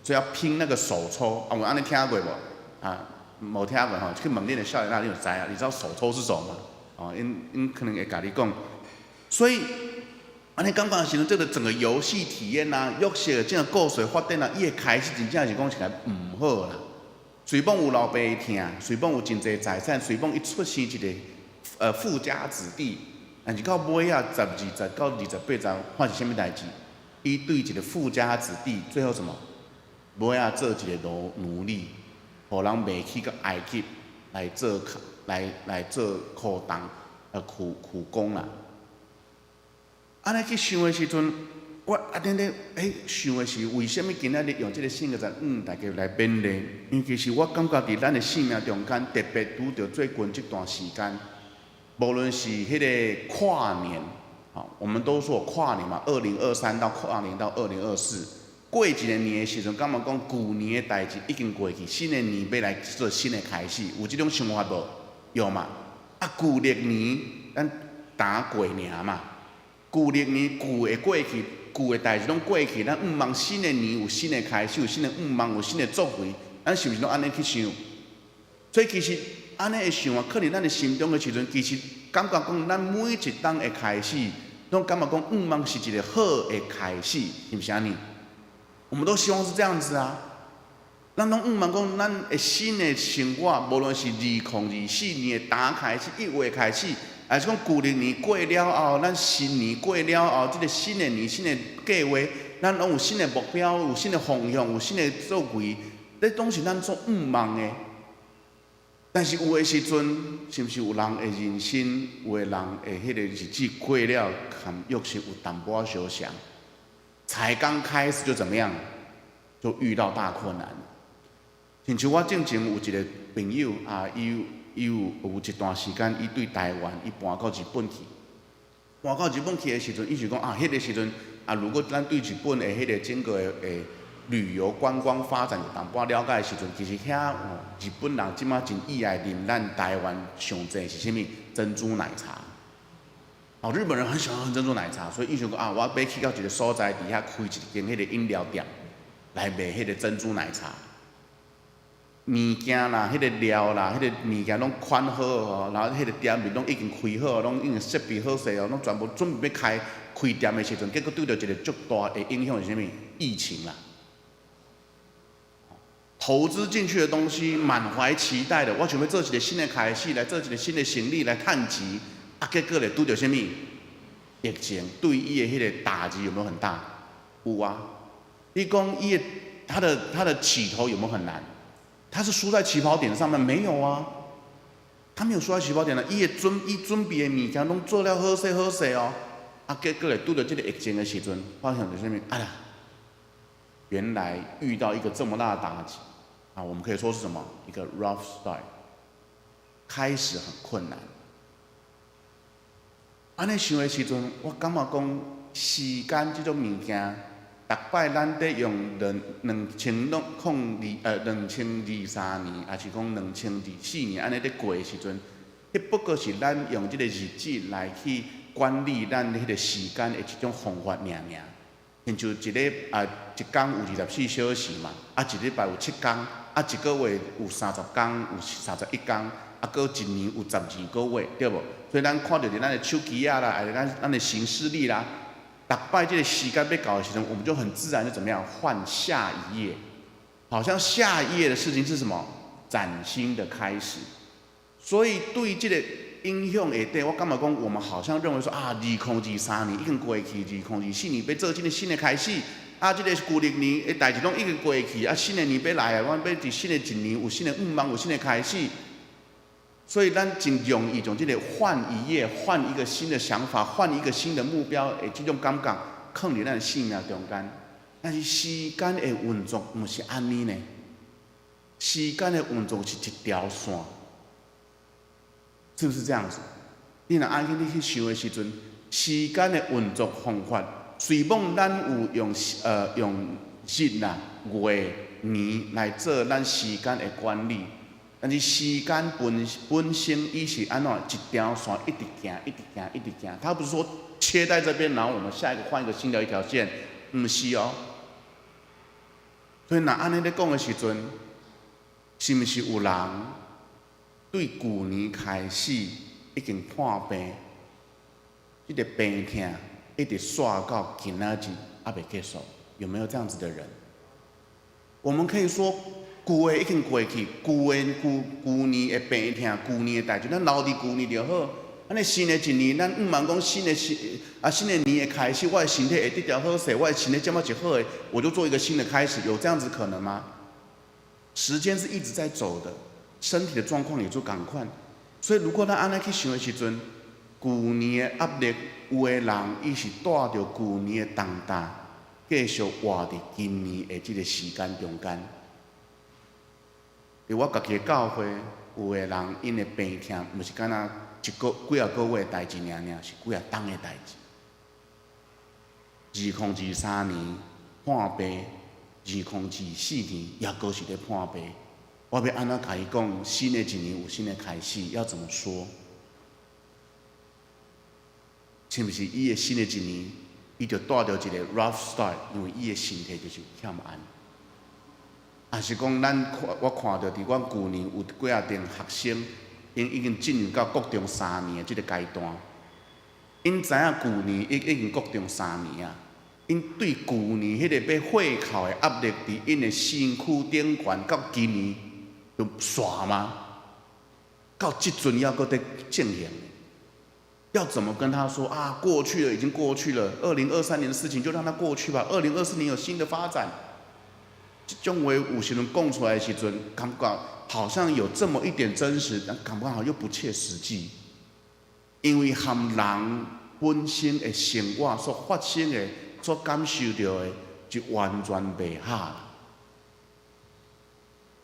所以要拼那個手抽。啊，有按呢聽過無？啊，無聽過吼，去問恁的少年仔，你就知啊。你知道手抽是什麼嗎？哦，𪜶可能會共你講。所以，按呢感覺時陣，這個整個遊戲體驗啊，約瑟這個故事發展啊，伊的開始真正是講起來毋好啦。雖罔有老爸疼，雖罔有真濟財產，雖罔伊出生一個富家子弟，但是到尾仔12節到28節，發生啥物代誌？伊對一個富家子弟，最後什麼？尾仔做一個奴隸，予人賣去到埃及來做來做苦工，苦工啦。按呢去想的時陣，我啊等等，想的是為啥物今仔日用這個聖經節大家來勉勵？因為其實我感覺佇咱的生命中間，特別拄著最近這段時間，無論是彼個跨年，好，我們都說跨年嘛，2023到跨年到2024，過一個年的時陣，感覺講舊年的代誌已經過去，新的年欲來做新的開始，有這種想法無？有嘛？啊，舊曆年咱打過年嘛，舊曆年舊的過去，舊的代誌攏過去，咱向望新的年有新的開始，有新的向望，有新的作為，咱是毋是攏按呢去想？所以其實按呢的想法，可能咱的心中的時陣，其實感覺講咱每一冬的開始，攏感覺講向望是一個好的開始，是毋是按呢？我們都希望是這樣子啊。咱攏向望講，咱的新的生活，無論是2024年的冬開始，1月開始，還是講舊曆年過了後，咱新年過了後，這個新的年、新的計劃，咱攏有新的目標，有新的方向，有新的作為，這攏是咱所向望的。但是有的時陣，是毋是有人的人生，有的人的彼個日子過了，和約瑟有淡薄仔相像，才剛開始就怎麼樣，就遇到大困難。親像我進前有一個朋友啊，伊有一段時間，伊對台灣，伊搬到日本去。搬到日本去的時陣，伊就講啊，彼個時陣啊，如果咱對日本的彼個整個的旅遊觀光發展有淡薄了解的時陣，其實遐日本人這馬真喜愛啉咱台灣上濟是啥物珍珠奶茶。哦，日本人很喜歡喝珍珠奶茶，所以伊想講啊，我欲去到一個所在，佇遐開一間彼個飲料店，來賣彼個珍珠奶茶。物件啦，彼個料啦，彼個物件攏款好哦，然後彼個店面攏已經開好，攏已經設備好勢哦，攏全部準備欲開店的時陣，結果拄著一個足大的影響是啥物？疫情啦。投資進去的東西，滿懷期待的，我想欲做一個新的開始，來做一個新的生意來趁錢，啊，結果咧拄著啥物？疫情對伊的彼個打擊有沒有很大？有啊。你講伊的他的起頭有沒有很難？他是輸在起跑點上面沒有啊？他沒有輸在起跑點了，伊準備的物件攏做了好勢好勢哦，啊，結果咧拄著這個疫情的時陣，發現著啥物？哎呀，原來遇到一個這麼大的打擊，啊，我們可以說是什麼？一個 rough start，開始很困難。按呢想的時陣，我感覺講時間這種物件，逐擺咱佇用2023年，抑是講2024年按呢佇過的時陣，彼不過是咱用這個日子來去管理咱彼個時間的一種方法爾爾。親像一禮啊，一工有24小時嘛，啊，一禮拜有7工，啊，一個月有30工，有31工，啊，閣一年有12個月，對無？所以咱看著佇咱的手機仔啦，抑是咱的行事曆啦，逐擺這個時間欲到的時陣，我們就很自然就怎麼樣換下一頁，好像下一頁的事情是什麼？嶄新的開始。所以對這個影響下底，我感覺講，我們好像認為說啊，2023年已經過去，2024年欲做這个新的開始，啊，這个舊曆年的代誌攏已經過去，啊，新的年欲來啊，阮欲佇新的一年有新的願望，有新的開始。所以咱真容易將這个換一頁、換一個新的想法、換一個新的目標的這種感覺，囥佇咱的生命中間。但是時間的運作毋是按呢呢，時間的運作是一條線，是不是這樣子？你若按呢你去想的時陣，時間的運作方法，雖罔咱有用日啦、月、年來做咱時間的管理，但是時間本身伊是按怎一條線一直行、一直行、一直行，它不是說切在這邊，然後我們下一個換一個新的一條線，毋是哦。所以若按呢咧講的時陣，是毋是有人對舊年開始已經破病，這个病痛一直紲到今仔日猶未結束？有沒有這樣子的人？我們可以說舊的已經過去，舊的舊舊年的病痛，舊年的代誌，咱留佇舊年就好。按呢新的一年，咱向望講新的新啊新的年的開始，我的身體會得著好勢，我的身體這麼一好的，我就做一個新的開始，有這樣子可能嗎？時間是一直在走的，身體的狀況也就仝款。所以如果咱按呢去想的時陣，舊年的壓力，有的人伊是帶著舊年的重擔，繼續活佇今年的這个時間中間。佇我家己的教會，有的人𪜶的病痛，毋是干焦一個幾仔個月的代誌爾爾，是幾仔冬的代誌。2023年破病，2024年猶閣是咧破病。我欲按怎共伊講？新的一年有新的開始，要怎麼說？是毋是伊的新的一年，伊就帶著一个 rough start，因為伊的身體就是有欠安。抑是講咱看我看著佇阮舊年有幾仔陣學生，𪜶已經進入到國中三年的這个階段。𪜶知影舊年已經國中三年啊，𪜶對舊年彼个欲會考的壓力，佇𪜶的身軀頂懸到今年就煞嗎？到這陣猶閣佇進行。要怎麼跟他說啊？過去了，已經過去了。2023年的事情就讓它過去吧。2024年有新的發展。這種話有時陣講出來的時陣，感覺好像有這麼一點真實，但感覺好像又不切實際。因為和人本身的生活所發生的、所感受著的，就完全袂合。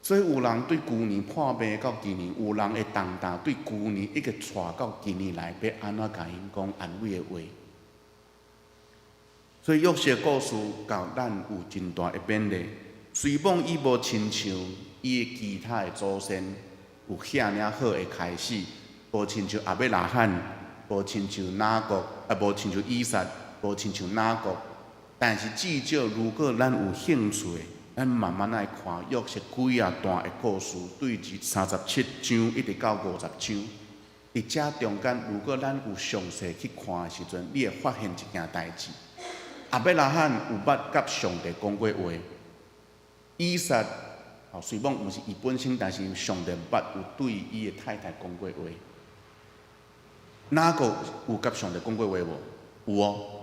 所以有人對舊年破病到今年，有人的重擔對舊年一直帶到今年來，欲按怎共𪜶講安慰的話？所以約瑟故事共咱有真大的勉勵。雖罔伊無親像伊的其他的祖先有遐爾好的開始，無親像亞伯拉罕，無親像雅各，啊，無親像以撒，無親像雅各。但是至少，如果咱有興趣的，咱慢慢來看約瑟幾仔段的故事，對37章一直到50章。佇這中間，如果咱有詳細去看的時陣，你會發現一件代誌。亞伯拉罕有捌佮上帝講過話，以撒，哦，雖罔毋是伊本身，但是上帝捌有對伊的太太講過話。雅各有佮上帝講過話無？有哦。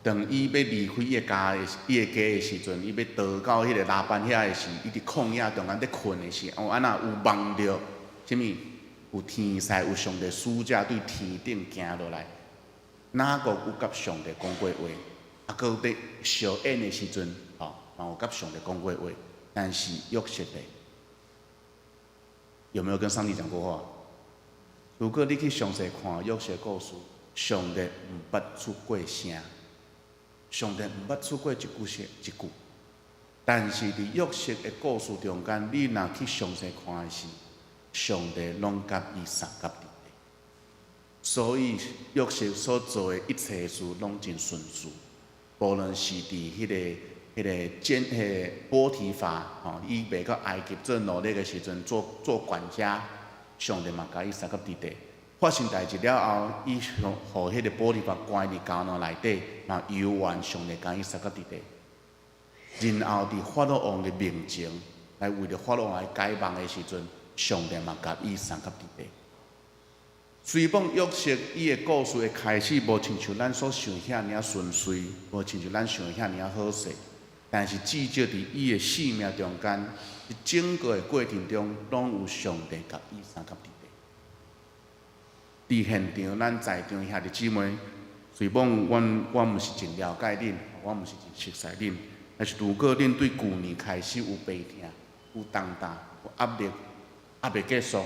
當伊欲離開伊的家的伊的家的時陣，伊欲逃到彼个拉班遐的時，伊佇曠野中間佇睏的時，哦，按怎有夢著啥物？有天使，有上帝使者對天頂行落來。雅各有佮上帝講過話，啊，閣佇相宴的時陣，吼，嘛有佮上帝講過話。但是約瑟的有沒有跟上帝講過話？如果你去詳細看約瑟故事，上帝毋捌出過聲，上帝毋捌出過一句說一句。但是佇約瑟的故事中間，你若去詳細看的時，上帝攏佮伊相佮佇咧。所以約瑟所做的一切事攏真順遂，無論是佇彼个監彼個波提乏，吼，伊賣到埃及做奴隸的時陣，做管家，上帝嘛共伊相佮佇咧。發生代誌了後，伊予彼個波提乏關佇監牢內底，嘛猶原上帝共伊相佮佇咧。然後佇法老王的面前，來為著法老王來解夢的時陣，上帝嘛共伊相佮佇咧。雖罔約瑟伊的故事的開始，無親像咱所想遐爾順遂，無親像咱想遐爾好勢，但是至少佇伊的生命中間，佇整個的過程中，攏有上帝佮伊相佮佇底。佇現場，咱在場兄弟姊妹，雖罔阮我毋是真了解恁，我毋是真熟似恁，但是如果恁對舊年開始有病痛、有重擔、有壓力，猶未結束，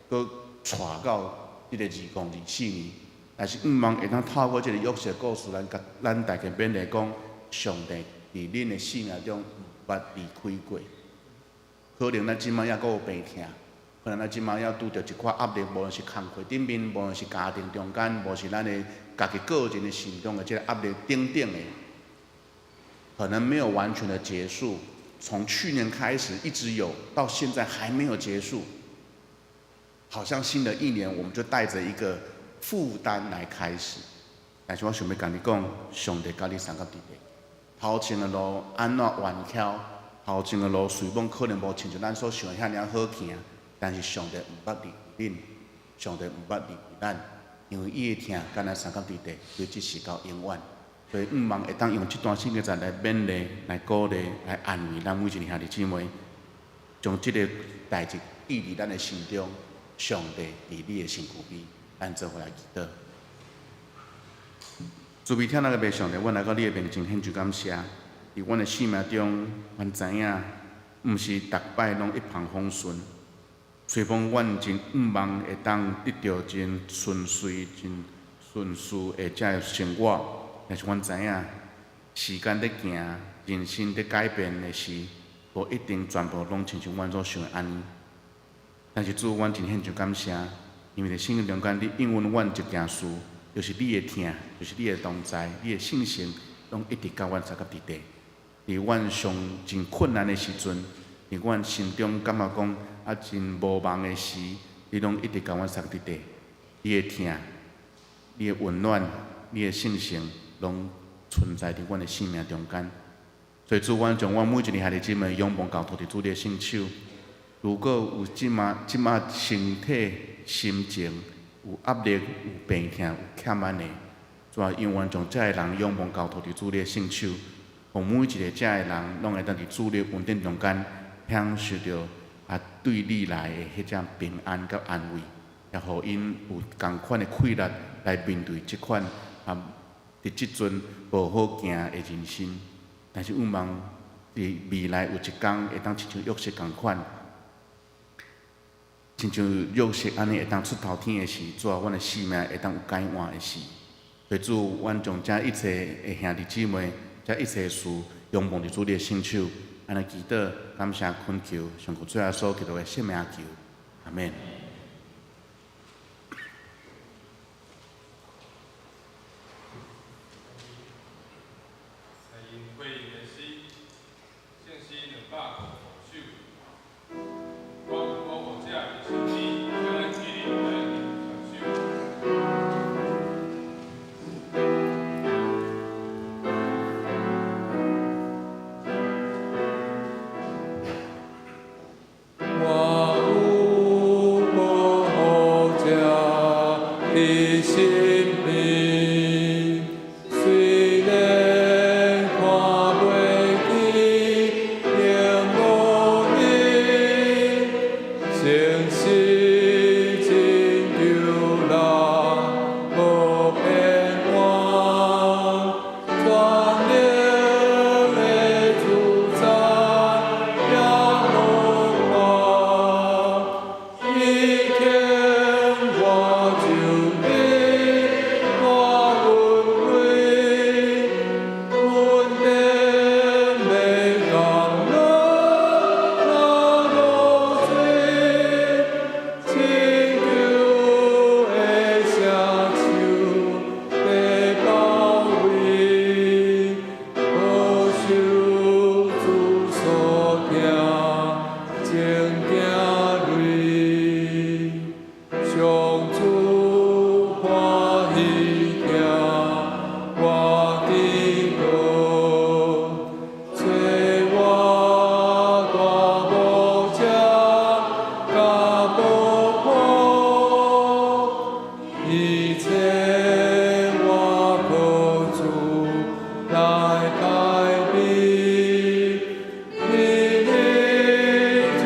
閣帶到這个2024年，但是向望會當透過這个約瑟故事，咱共咱大家勉勵講，上帝佇恁的生命中毋捌離開過。可能咱這擺猶閣有病痛，可能咱這擺猶拄著一寡壓力，無論是工課頂面，無論是家庭中間，無是咱的家己個人的心中的這个壓力等等的，可能沒有完全的結束。從去年開始一直有，到現在還沒有結束。好像新的一年，我們就帶著一個負擔來開始。但是我想欲共你講，上帝佮你相佮佇底。頭前的路按怎彎曲，頭前的路雖罔可能無親像咱所想的遐爾好行，但是上帝毋捌離開恁，上帝毋捌離開咱，因為伊的疼佮咱相佮佇底，對這時到永遠。所以，向望會當用這段聖經節來勉勵、來鼓勵、來安慰咱每一個兄弟姊妹，將這个代誌記佇咱的心中。上帝佇你的身軀邊，咱做伙來祈禱。慈悲疼愛的父上帝，阮來到你的面前獻上感謝。佇阮的生命中，阮知影，毋是逐擺攏一帆風順。雖罔阮真向望會當得著真順遂、真順遂的這个生活，但是阮知影，時間咧行，人生咧改變的時，無一定全部攏親像阮所想的按呢。但是主，阮真獻上感謝，因為佇聖經中間，你應允阮一件事，就是你的疼，就是你的同在，你的聖神，攏一直佮阮相佮佇底。佇阮上真困難的時陣，佇阮心中感覺講啊真無望的時，你攏一直佮阮相佮佇底。你的疼，你的溫暖，你的聖神，攏存在佇阮的生命中間。所以主，阮將阮每一个兄弟姊妹仰望交託佇主你的聖手。如果有這馬身體、心情有壓力、有病痛、有欠安的，主啊，永遠將這个人仰望交託佇主你的聖手，予每一个這个人攏會當佇主你恩典中間享受著啊對你來的彼種平安佮安慰，也予𪜶有仝款的氣力來面對這款啊佇這陣無好行的人生。但是向望佇未來有一工會當親像約瑟仝款。親像約瑟按呢會當出頭天的時，主啊，阮的生命會當有改換的時。所以主，阮將這一切的兄弟姊妹，這一切事，仰望佇主你的聖手，按呢祈禱，感謝懇求，上靠主耶穌基督的聖名求，阿們。回應的詩，聖詩255首。我有保護者佇身邊，請咱起立來吟全首。我有保護者佇身邊，雖然看袂見，仍無疑，誠實拯救人，無騙我，全能的主宰耶和華，伊牽我就必一切我靠主來改變，你將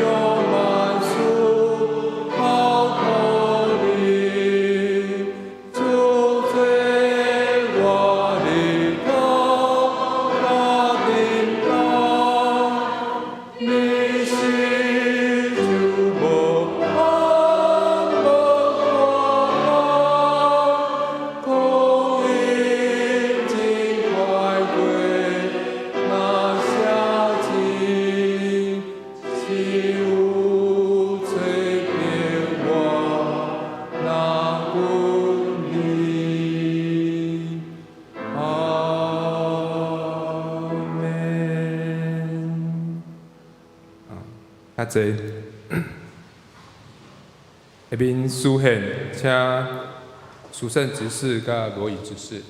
萬事交託你，主做我日頭佮燈籠，你是就無暗無光，光陰真快過，那寫真，只有做伴我那久你。阿們。較濟，下面書獻，請屬聖執事佮羅以執事。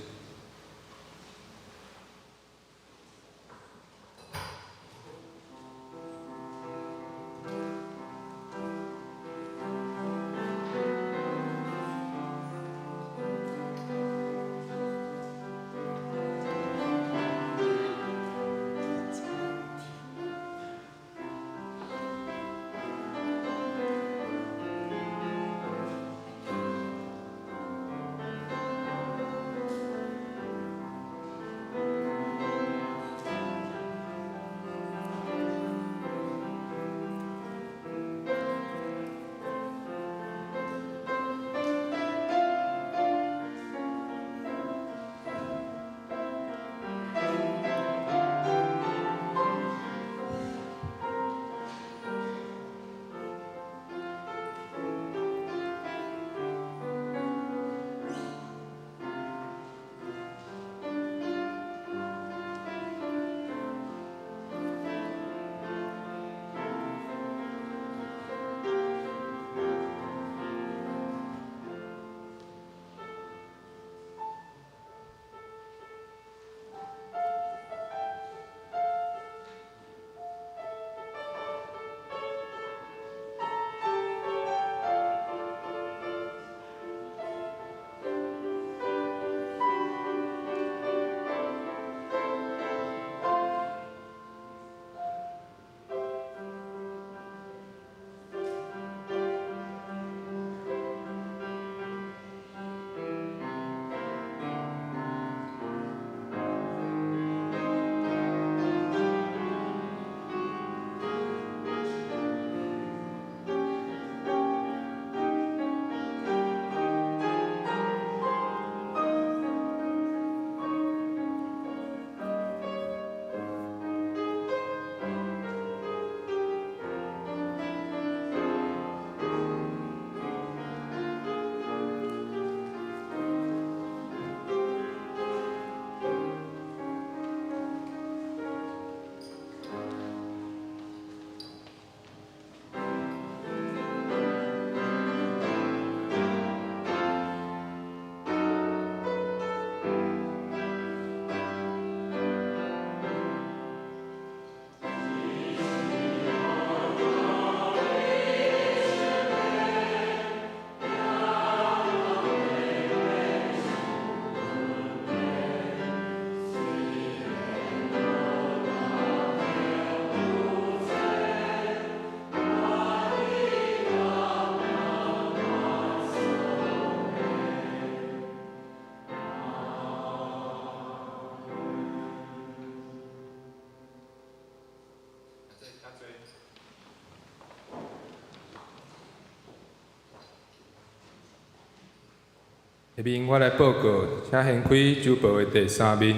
下面我來報告，請掀開週報的第三面。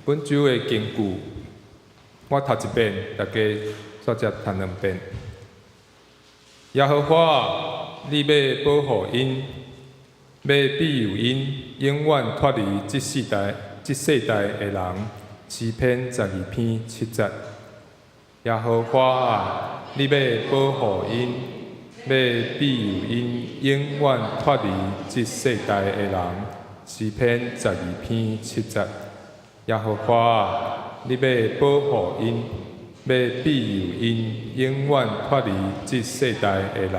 本週的經句，我讀一遍，大家煞接讀兩遍。耶和華，你欲保護𪜶，欲庇佑𪜶，永遠脫離這世代、這世代的人。詩篇12篇7節。耶和華啊，你欲保護𪜶，欲庇佑𪜶，永遠脫離這世代的人。詩篇12篇7節。耶和華啊，你欲保護𪜶，欲庇佑𪜶，永遠脫離這世代的人。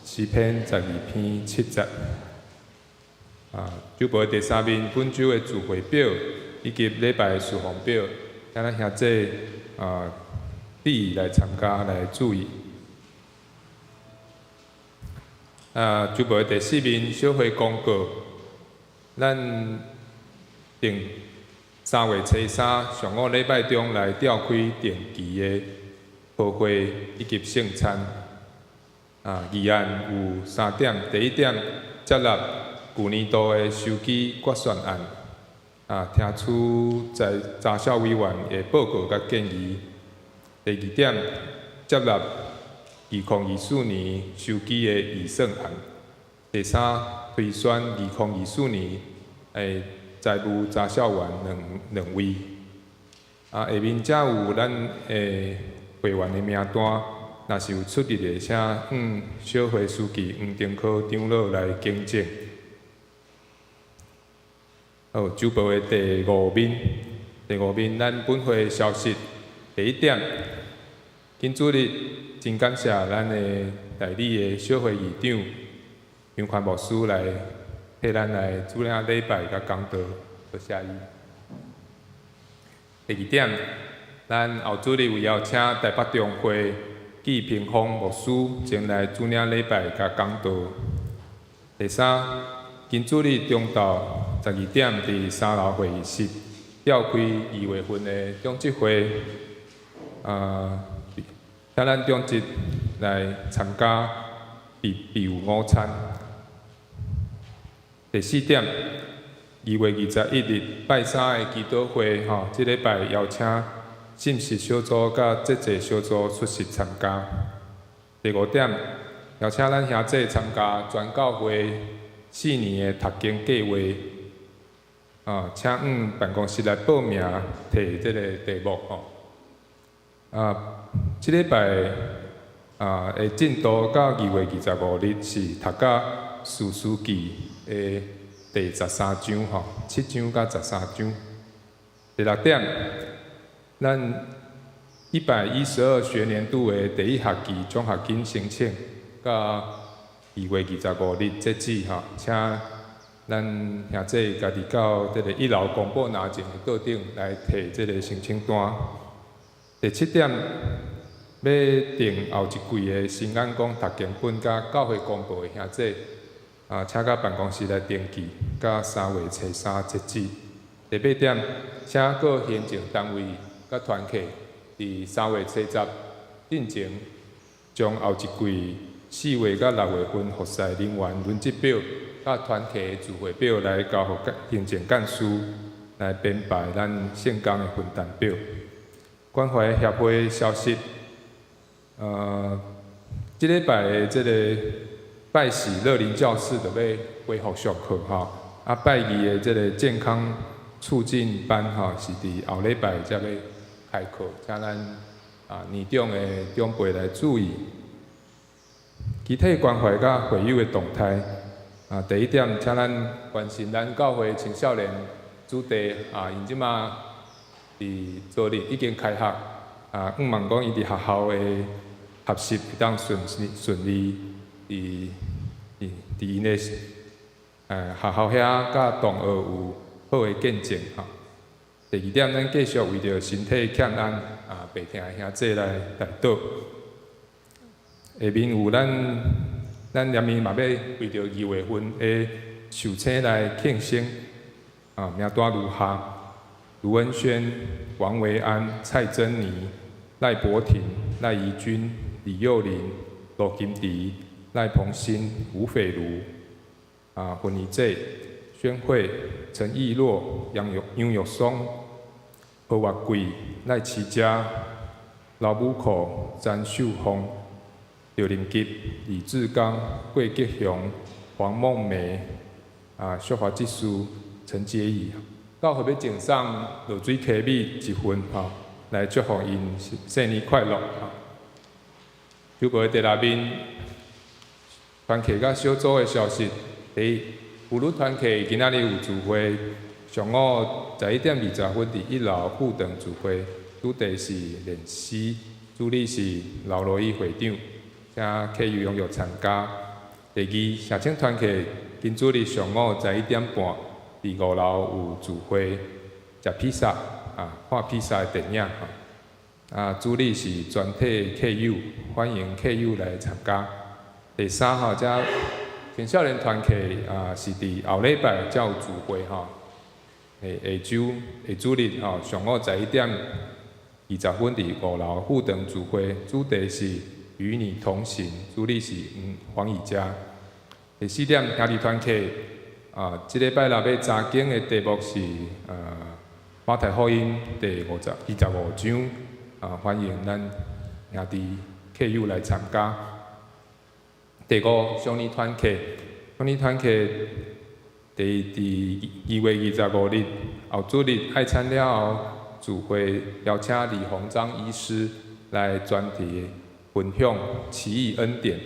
詩篇12篇7節。啊，週報第三面本週的聚會表以及禮拜的事奉表，請咱兄弟啊，注意來參加來注意。啊，週報的第四面小會公告，咱定3月初3上午禮拜中來召開定期的特會以及聖餐。啊，議案有三點，第一點，接納舊年度的收支決算案。啊，聽取在查銷委員的報告佮建議。第二點，接納2024年收支的預算案。第三，推選2024年的財務查銷員兩兩位。啊，下面遮有咱的會員的名單，若是有出入的，請向小會書記黃定科長老來更正。好，週報的第五面，第五面咱本會消息。第一點，今主日真感謝咱的代理的小會議長楊寬牧師來替咱來主領禮拜佮講道，多謝伊。第二點，咱後主日有邀請台北中會紀平峰牧師前來主領禮拜佮講道。第三，今主日中晝12點佇三樓會議室召開2月份的長執會，啊，請咱長執來參加備備有午餐。第四點，2月21日拜三的祈禱會，吼，這禮拜邀請信實小組佮節制小組出席參加。第五點，邀請咱兄弟參加全教會4年的讀經計劃，啊，請往辦公室來報名，提這個題目吼。啊，這禮拜啊的進度到2月25日是讀到士師記的第13章吼，7章到十三章。第六點，咱112學年度的第一學期獎學金申請，到2月25日截止吼，請咱兄弟家己到這個一樓公布拿前的桌頂來提這個申請單。第七點，欲訂後一季的新眼光讀經本佮教會公報的兄弟，啊，請到辦公室來登記，到3月初3截止。第八點，請各行政單位佮團契佇3月初10進前，將後一季4月佮6月份服侍人員輪值表佮團契的聚會表來交予行政幹事來編排咱聖工的分擔表。關懷協會消息，這禮拜的這個拜四樂齡教室就欲恢復上課吼，啊拜二的這個健康促進班吼是佇後禮拜才欲開課，請咱啊年長的長輩來注意。其他關懷佮會友的動態，啊第一點，請咱關心咱教會青少年子弟啊，𪜶這馬佇昨日已經開學，啊，向望講伊佇學校的學習會當順順利，佇佇佇𪜶的學校遐佮同學有好的見證吼。第二點，咱繼續為著身體欠安啊病疼的兄弟來代禱。下面有咱咱連面嘛欲為著2月份的壽星來慶生，啊，名單如下：盧恩軒、王維安、蔡珍妮、賴柏廷、賴怡君、李幼玲、羅金迪、賴鵬新、吳斐如、啊，芬妮姐、宣慧、陳義洛、楊玉楊玉松、何月桂、賴齊嘉、劉武可、詹秀鳳、劉林吉、李志剛、郭吉雄、黃夢梅、啊，淑華技師陳潔儀，教會欲贈送露水溪米一份吼，來祝福𪜶新年快樂。週報第六面，團契佮小組的消息。第一，婦女團契今仔日有聚會，上午11點20分佇一樓副堂聚會，主題是練詩，主理是劉羅伊會長，請客友踴躍參加。第二，社青團契今主日上午11點半，佇五樓有聚會，食披薩啊，看披薩的電影吼。啊，主日是全體客友，歡迎客友來參加。第三吼，遮青少年團契啊，是佇後禮拜才有聚會吼。下下週下主日吼，上午11點20分佇五樓富長聚會，主題是與你同行，主理是黃以佳。第四點，兄弟團契啊，這禮拜六欲查經的題目是馬太福音第25章啊，歡迎咱兄弟客友來參加。第五，少年團契，少年團契佇2月25日後主日愛餐了後，聚會邀請李鴻章醫師來專題分享奇異恩典，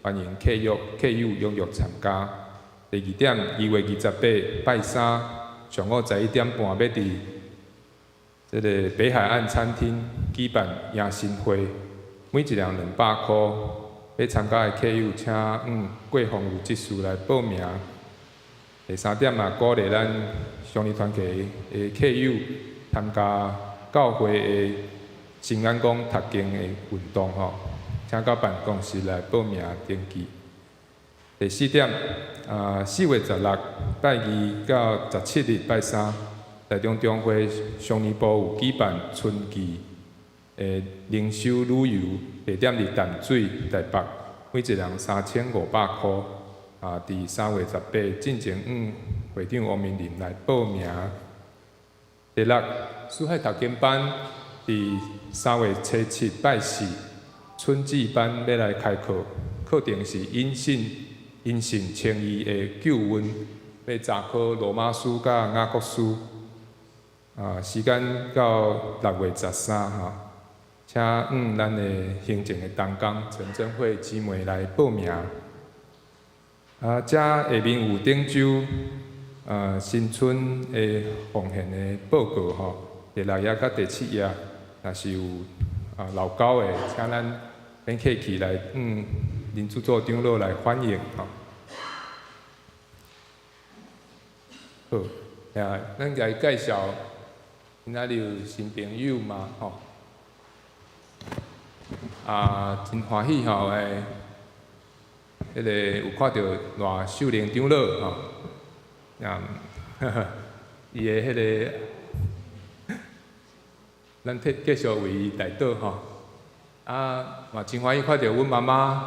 歡迎客友客友踴躍參加。第二點，2月28拜三上午11點半，欲佇這个北海岸餐廳舉辦迎新會，每一人200箍。欲參加的客友，請向郭鳳有執事來報名。第三點嘛，鼓勵咱少年團契的客友參加教會的新眼光讀經的運動吼，請到辦公室來報名登記。第四點，啊，4月16拜二到17日拜三，台中中會少年部有舉辦春季的靈修旅遊，地點佇淡水、台北，每一人3500箍。啊，佇3月18進前，向會長王明林來報名。第六，四海讀經班佇3月初7拜四，春季班欲來開課，課程是因信稱義的救恩，欲查考羅馬書佮雅各書。啊，時間到6月13吼，請向咱的行政的同工陳貞慧姊妹來報名。啊，遮下面有頂週新春的奉獻的報告吼，第六頁佮第七頁，若是有老交的，請咱免客氣來向林主座長老來反映吼。好，啊，咱來介紹今仔日有新朋友嘛吼。啊，真歡喜吼，彼个有看著賴秀玲長老吼，啊，伊的彼个，咱繼續為伊代禱吼。啊，嘛真歡喜看著阮媽媽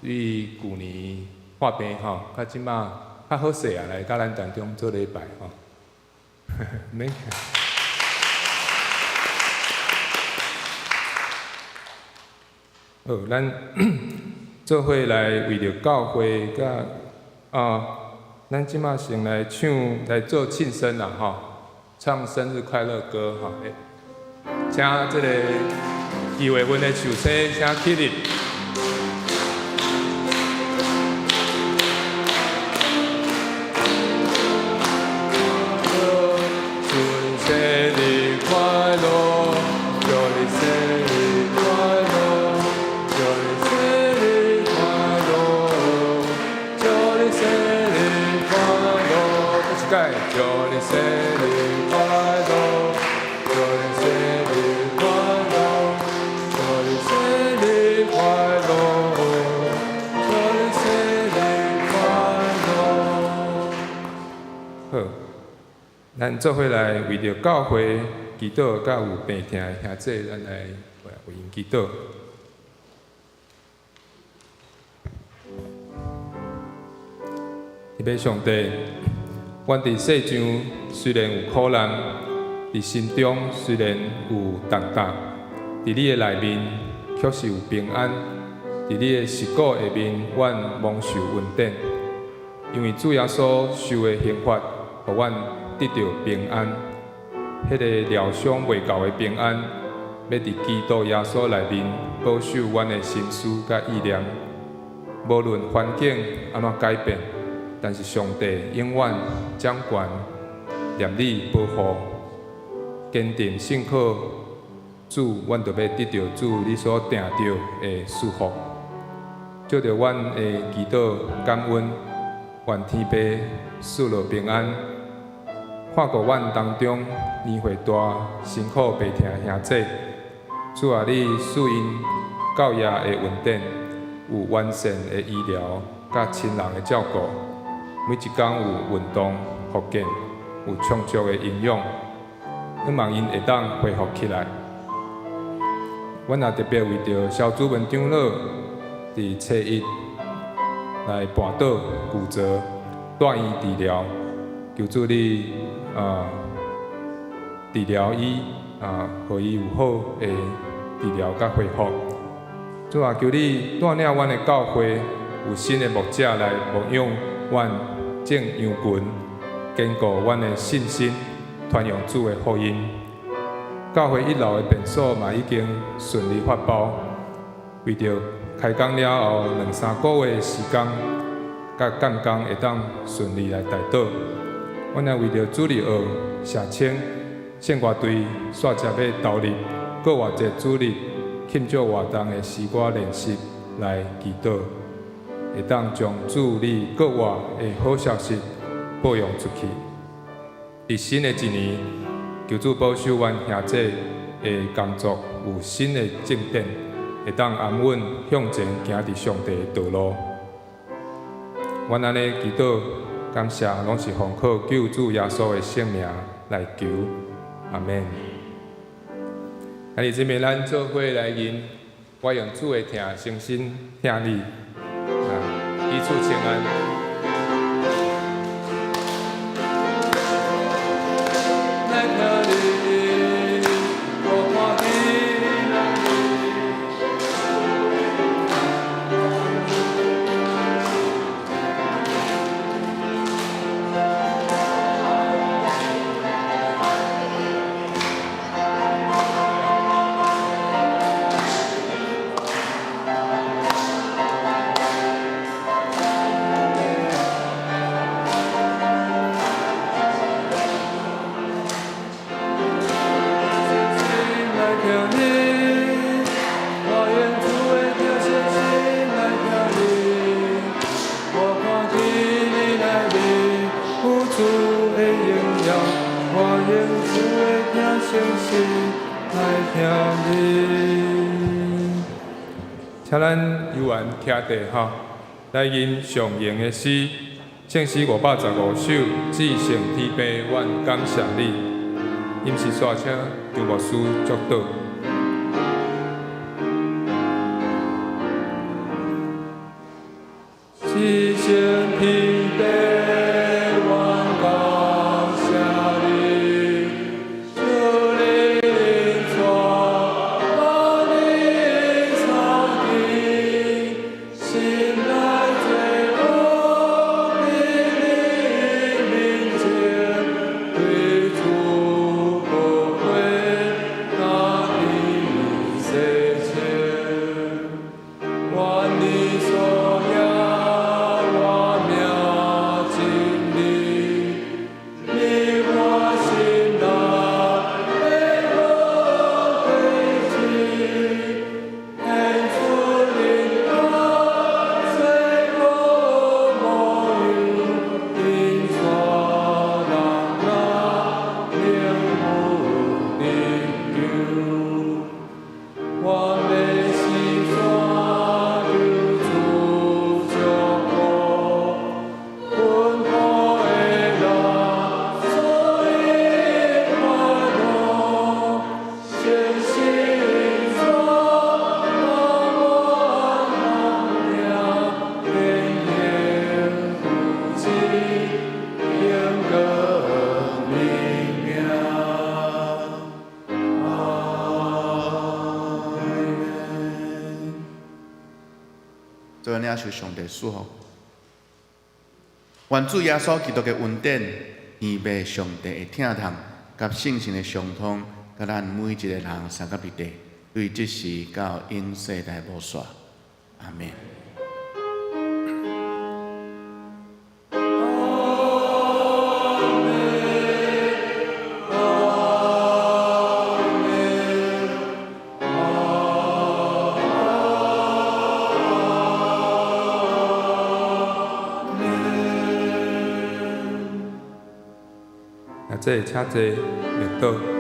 對舊年破病吼，到這馬較好勢啊，來佮咱當中做禮拜吼。免。好，咱做伙來為著教會佮啊，咱這馬先來唱來做慶生啦吼，唱生日快樂歌吼。請這个2月份的壽星，請起立。祝你生日快樂，祝你生日快樂，祝你生日快樂，祝你生日快樂，閣一擺，祝你生日快樂，祝你生日快樂，祝你生日快樂，祝你生日快樂。好，咱做伙來為著教會祈禱，佮有病痛的兄弟，咱來為𪜶祈禱。天父上帝，阮佇世上雖然有苦難，佇心中雖然有重擔，佇你的內面卻是有平安。佇你的十架下面，阮蒙受恩典，因為主耶穌受的刑罰，予阮得著平安。彼个療傷袂到的平安，欲佇基督耶穌內面保守阮的心思佮意念。無論環境按怎改變，但是上帝永遠掌權，念你保護，堅定信靠主，阮就欲得著主你所定著的祝福。借著阮的祈禱感恩，願天父賜落平安，看顧阮當中年歲大、辛苦病疼的兄姊。主啊，你賜𪜶教業的恩典，有完善的醫療，佮親人的照顧，每一工有運動、復健，有充足的營養，向望𪜶會當恢復起來。阮也特別為著蕭主文長老佇初一來跋倒骨折，住院治療，求主你治療伊予伊有好的治療佮恢復。主啊，求你帶領阮的教會有新的牧者來牧養阮眾羊群，堅固阮的信心，傳揚主的福音。教會一樓的便所嘛已經順利發包，為著開工了後兩三個月的時間，佮趕工會當順利來代禱。阮也為著主日學社青聖歌隊煞接欲投入復活節主日慶祝活動的詩歌練習來祈禱，會當將主你復活的好消息報揚出去。佇新的一年，求主保守阮兄姊的工作有新的進展，會當安穩向前行佇上帝的道路。阮按呢祈禱感謝，攏是奉靠救主耶穌的聖名來求，阿們。啊，佇這邊咱做伙來吟，我用主的疼誠心疼你，彼此請安。來疼你，我看見你。来疼你，我用主的疼誠心來疼你。我看見你內面有主的榮耀，我用主的疼誠心來疼你。請咱悠閒徛地吼，來吟上榮的詩，聖詩515首，至聖天父，阮感謝你。音是煞請張牧師祝禱。至聖天父，阮感謝你，求你領帶我的草地，心內罪惡佇你面前，對主寶血拿佇洗清。願你所聽我名真理，你我心內的好果子，顯出恁愛最好模樣，引帶人來領悟得救。我欲四散求主祝福，阮苦的人所以快樂，誠心主我人聽，天天扶持，永過你名。阿們。做咱領受上帝賜福，願主耶穌基督的恩典、天父上帝的疼痛，佮聖神的相通，佮咱每一个人相佮彼得，對這時到永世代無煞。阿們。阿若這會請坐，默禱。